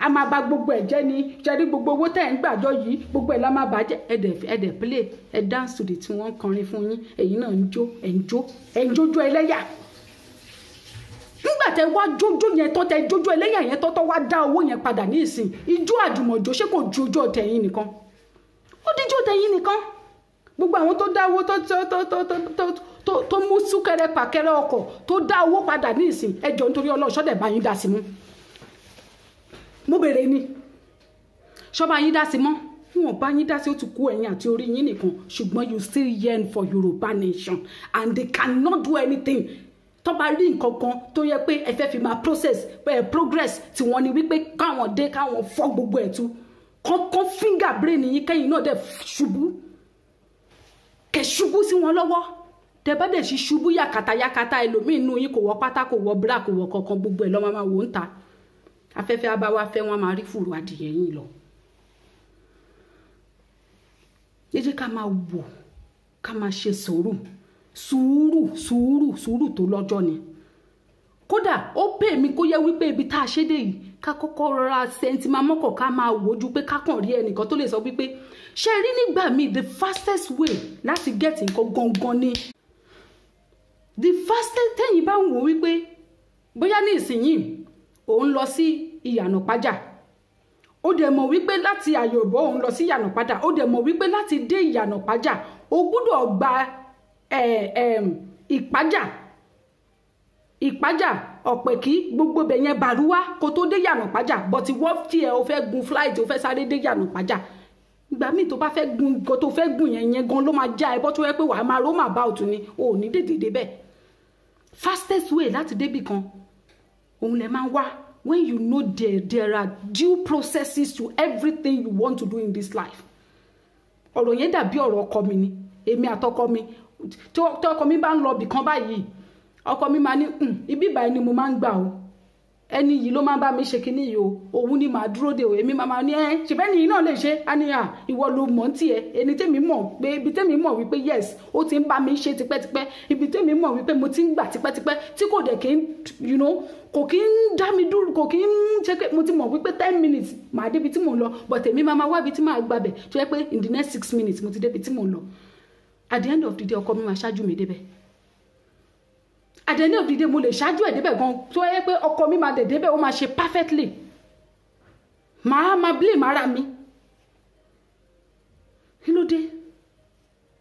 a máa bà gbogbo ẹ̀ jẹ́ ni. Ṣẹ́rí gbogbo owó tẹ̀ ń gbàjọ yìí, gbogbo ẹ̀ la máa bàjẹ́. Ẹ dẹ̀ play, ẹ dance to the tí wọ́n ń kọrin fún yín, èyí náà ń jó, ẹ̀ ń jó, ẹ̀ ń jójó ẹlẹ́yà. Nígbà tẹ wá jójó yẹn tán, tẹ jójó ẹlẹ́yà yẹn tán, tó wá dá owó yẹn padà ní ìsìn, ijó àjùmọ̀jó ṣé kò ju ojú ọ̀tẹ̀ yín nìkan? Ó díjú ọ̀tẹ̀ yín nìkan. Gbogbo àwọn tó dá owó, tó mú súnkẹrẹ pàkẹrẹ ọkọ̀, tó dá owó padà ní ìsìn, ẹjọ́ nítorí Ọlọ́run, ṣọ́dẹ̀ bá yín dá sí mú? Mo bèrè ni, ṣọ́ba yín dá sí mọ́? Wọn bá yín dá sí, ó ti kú ẹ̀yin àti orí yín nìkan. Ṣùgbọ́n you still yearn for Yorùbá nation and they cannot do anything. Tó bá rí nǹkan kan tó yẹ pé ẹ fẹ́ fi máa process progress tí wọ́n ní wípé káwọn dé, káwọn fọ́ gbogbo ẹ̀ tú, kọ́kọ́ finger brain yín, kẹ́yìn náà dẹ̀ ṣubú, kẹ́ ṣubú sí wọn lọ́wọ́. Tẹ́ bá dẹ̀ sí ṣubú yakata yakata, ẹlòmíín nù yín kò wọ pátá, kò wọ bra, kò wọ kankan, gbogbo ẹ̀ lọ́ máa wò ń ta. Afẹ́fẹ́ abáwá fẹ́, wọ́n máa rí fùrù adìyẹ yín lọ. Ẹ jẹ́ ká máa wò, ká máa ṣe sùúrù, sùúrù, sùúrù, sùúrù tó lọ́jọ́ ni. Kódà ó pè mí kó yẹ wípé ibi tá a ṣe dé yìí, ká kọ́kọ́ rọra sẹ́ńtì máa mọ́kàn, ká máa wojú pé ká kàn rí ẹnìkan tó lè sọ wípé ṣe rí nígbà míì, the fastest way láti get nǹkan gangan ni the fastest. Tẹ́yìn bá ń wò wípé bóyá ní ìsinyìí òun lọ sí Ìyànà Pájà, ó dẹ̀ mọ̀ wípé láti Àyọ̀bọ̀ òun lọ sí Ìyànà Pájà, ó dẹ̀ mọ̀ wípé láti dé Ìyànà Pájà ó gbúdọ̀ gba Ìpájà, Ìpájà, Ọ̀pẹ̀kí, gbogbo ibẹ̀ yẹn, Bàrúwá, kó tó dé Ìyànà Pájà. But wọ́n tí ẹ o fẹ́ gun flight, o fẹ́ sáré dé Ìyànà Pájà. Ìgbà míì tó bá fẹ́ gun nǹkan tó fẹ́ gùn yẹn, yẹn gan ló máa já ẹ bọ́, tó yẹ pé wàá máa roam about ni, o ò ní tètè débẹ̀. Fastest way láti débì kan òun lè máa wá. When you know there are due processes to everything you want to do in this life. Ọ̀rọ̀ yẹn dàbí ọ̀rọ̀ ọkọ mi ni. Èmi àtọkọ mi, tí ọkọ mi bá ń lọ ibì kan báyìí, ọkọ mi máa ní, "Ibi báyìí ni mo máa ń gbà o, ẹni yìí ló máa ń bá mi ṣe kinní yìí o, òun ni màá dúró de o." Èmi máa ní, "Ẹ ṣèbẹ́ ni yìí náà lè ṣe á ní à, ìwọ ló mọ̀ ń tiẹ̀." Ẹni tẹ́mi mọ̀ pé ibi tẹ́mi mọ̀ wípé yes, ó ti ń bá mi ṣe tipẹ́tipẹ́, ibi tẹ́mi mọ̀ wípé mo ti ń gbà tipẹ́tipẹ́, tí kò dẹ̀ kí ń kò kí ń dá mi dúró, kò kí ń ṣe pé mo ti mọ̀ wípé 10 minutes màá débi tí mò ń lọ, but èmi máa wá ibi tí màá gbàbẹ̀ tó yẹ pé in the next 6 minutes mo ti débi tí mò ń lọ. At the end of the day, ọkọ mi máa ṣáájú mi débẹ̀. At the end of the day, mo lè ṣáájú ẹ̀ débẹ̀ gan, tó yẹ pé ọkọ mi máa dẹ̀ débẹ̀, ó máa ṣe perfectly, màá máa blame ara mi. Kí ló dé?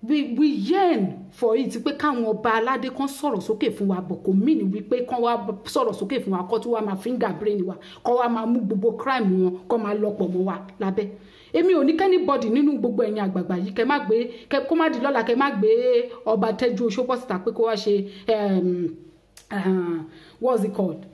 We yearn for it pé káwọn ọba aládé kan sọ̀rọ̀ sókè fún wa, bọ̀ kò mean wípé kán wá sọ̀rọ̀ sókè fún wa kó tó wá máa finger brain wa, kó wá máa mú gbogbo crime wọn, kó máa lọ́pọ̀ mọ́ wa lábẹ́. Èmi ò ní k'anybody nínú gbogbo ẹ̀yin àgbààgbà yìí, kẹ́ má gbé, kẹ́ kó má di lọ́la, kẹ́ má gbé ọba Tẹ́jú Oṣó bọ́ síta pé kó wá ṣe what's it called,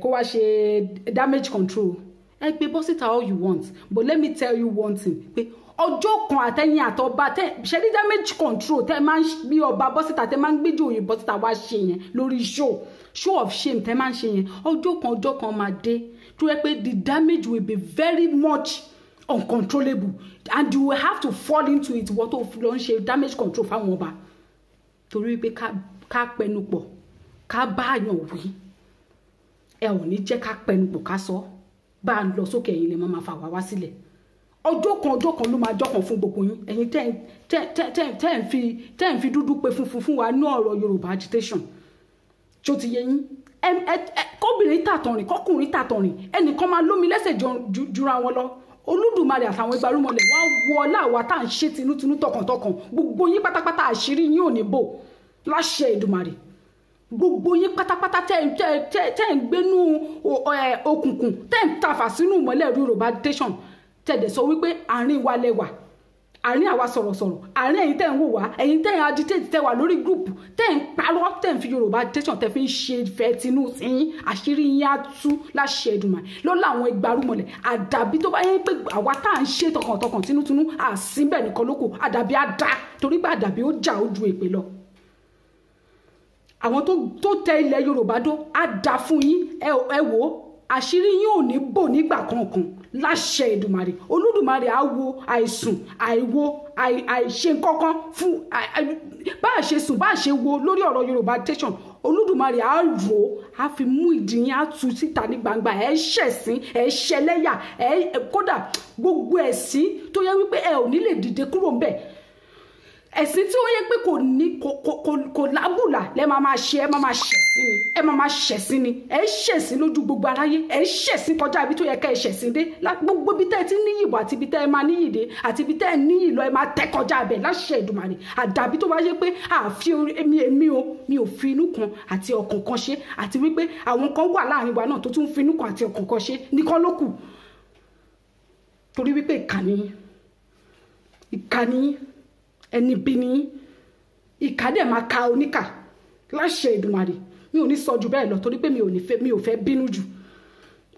kó wá ṣe damage control. Ẹ gbé bọ́ síta all you want, but let me tell you one thing, pé ọjọ́ kan, àtẹ̀yìn àtọba tẹ ṣe ní damage control, tẹ máa ń gbé ọba bọ́ síta, tẹ máa ń gbé jòyè bọ́ síta wá ṣe yẹn lórí show of shame tẹ máa ń ṣe yẹn, ọjọ́ kan, ọjọ́ kan máa dé tó yẹ pé the damage will be very much uncontrollable and you will have to fall into it. Wọ́n tó lọ ń ṣe damage control fáwọn ọba, torí wípé ká pẹnu pọ̀, ká bá àyàn wí, ẹ ò ní jẹ́ ká pẹnu pọ̀, ká sọ bá a lọ sókè, ẹ̀yin lè máa fà wá wá sílẹ̀. Ọjọ́ kan, ọjọ́ kan ló máa jọ́kan fún gbogbo yín, ẹ̀yin tẹ́ ń fi dúdú pé funfun fún wa ní ọ̀rọ̀ Yorùbá agitation. Tó ti yé yín, kóbìnrin tàtọ̀rìn, kọkùnrin tàtọ̀rìn, ẹnìkan máa lómi lẹ́sẹ̀ jura wọn lọ. Olódùmarè àtàwọn igbarúmọlẹ̀ wá wọ ọlá àwa tá à ń ṣe tinútinú, tọkàntọkàn. Gbogbo yín pátápátá, àṣírí yín ò ní bò láṣẹ Èdùmàrè. Gbogbo yín pátápátá tẹ́ ń gbénú òkùnkùn, tẹ́ ń tafà sínú ìmọ́lẹ̀ Yorùbá agitation, tẹ́ dẹ̀ sọ wípé àárín wa lẹ́wà, àárín àwa sọ̀rọ̀sọ̀rọ̀, àárín ẹ̀yin tẹ́ ń wò wá, ẹ̀yin tẹ́ ń agitate, tẹ́ wà lórí group, tẹ́ ń parọ́, tẹ́ ń fi Yorùbá agitation, tẹ́ fi ń ṣe ìfẹ́ tinú yín, àṣírí yín á tú láṣẹ Èdùmàrè lọ́lá àwọn igbarúmọlẹ̀. Àdàbí tó bá yẹ pé àwa tá à ń ṣe tọkàntọkàn, tinútinú, àsínbẹ̀ nìkan lóko. Àdàbí á dá, torí pé àdàbí ó jà ó ju èpè lọ. Àwọn tó tẹ ilẹ̀ Yorùbá dó, á dá fún yín. Ẹ wò ó, àṣírí yín ò ní bò nígbà kankan láṣẹ Èdùmàrè. Olódùmarè á wo àìsùn, àìwo, àìṣe kankan fún bá a ṣe sùn, bá a ṣe wo lórí ọ̀rọ̀ Yorùbá agitation. Olódùmarè á rò ó, á fi mú ìdí yín, á tú síta ní gbangba. Ẹ ṣẹ̀sín, ẹ ṣẹlẹ́yà, ẹ kódà gbogbo ẹ̀sín tó yẹ wípé ẹ ò ní lè dìde kúrò ńbẹ̀, ẹ̀sìn tí ó yẹ pé kò ní kò lábùlà lẹ́ máa máa ṣe. Ẹ máa máa ṣẹ̀sín ni, ẹ máa máa ṣẹ̀sín ni, ẹ ṣẹ̀sín lójú gbogbo aráyé. Ẹ ṣẹ̀sín kọjá ibi tó yẹ ká ẹ ṣẹ̀sín dé. Gbogbo ibi tẹ́ ẹ ti níyì bọ̀ àti ibi tẹ́ ẹ máa níyì dé àti ibi tẹ́ ẹ níyì lọ, ẹ máa tẹ́ kọjá abẹ láṣẹ Èdùmàrè. Àdàbí tó bá ṣe pé àfi èmi, èmi o, mi ò fi inú kan àti ọkàn kan ṣe, àti wípé àwọn kan wà láàrin wa náà tó tún fi inú kan àti ọkàn kan ṣe nìkan ló kù, torí wípé ìkànnì, ìkànnì ẹni bí ní ìkà dẹ̀ máa ka oníkà láṣẹ Èdùmàrè. Mi ò ní sọ ju bẹ́ẹ̀ lọ, torí pé mi ò ní fẹ́, mi ò fẹ́ bínú jù.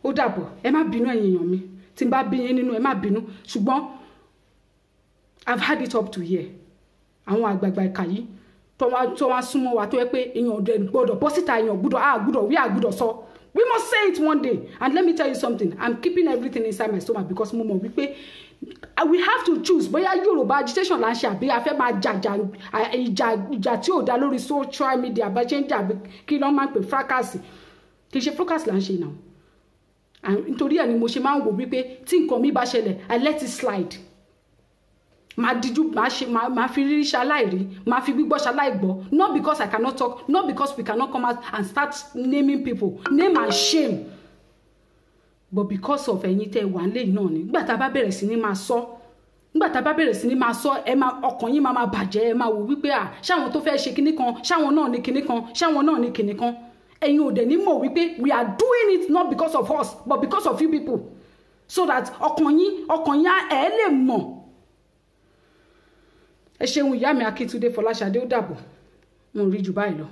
Ó dàbọ̀. Ẹ má bínú, ẹ̀yin èèyàn mi. Tí n bá bí yín nínú, ẹ má bínú, ṣùgbọ́n I've had it up to here. Àwọn àgbààgbà ìkà yìí tó wá súnmọ́ wa, tó yẹ pé èèyàn ọ̀dẹ̀ gbọ́dọ̀ bọ́ síta, èèyàn gbọ́dọ̀ á gbọ́dọ̀ wí, á gbọ́dọ̀ sọ. We must say it one day. And let me tell you something, I'm keeping everything inside my stomach because mo mọ̀ wípé we have to choose bóyá Yorùbá agitation là ń ṣe, àbí a fẹ́ máa jàjà ìjà, ìjà tí ò dá lórí social media, bá ṣe ń jà, kí ló máa ń pè, fracas. Kì í ṣe fracas là ń ṣe náà. Nítorí ẹ̀ ni mo ṣe máa ń wò wípé tí nǹkan mi bá ṣẹlẹ̀, I let it slide. Máa díjú, máa ṣe, máa fi rírí ṣaláìrí, máa fi gbígbọ́ ṣaláìgbọ́. Not because I cannot talk, not because we cannot come out and start naming people, name and shame, but because of ẹ̀yin tẹ́ wà nílé náà ni. Nígbà tá a bá bẹ̀rẹ̀ sí ní máa sọ, nígbà tá a bá bẹ̀rẹ̀ sí ní máa sọ, ẹ máa, ọkàn yín máa máa bàjẹ́. Ẹ máa wò wípé à ṣáwọn tó fẹ́ ṣe kinní kan, ṣáwọn náà ní kinní kan, ṣáwọn náà ní kinní kan. Ẹ̀yin ò dẹ̀ ní mọ̀ wípé we are doing it not because of us, but because of you people, so that ọkàn yín ẹ lè mọ̀. Ẹ ṣeun, ìyá mi Akíntúndé Fọláṣadé. Ó dàbọ̀, mo rí jù báyìí lọ.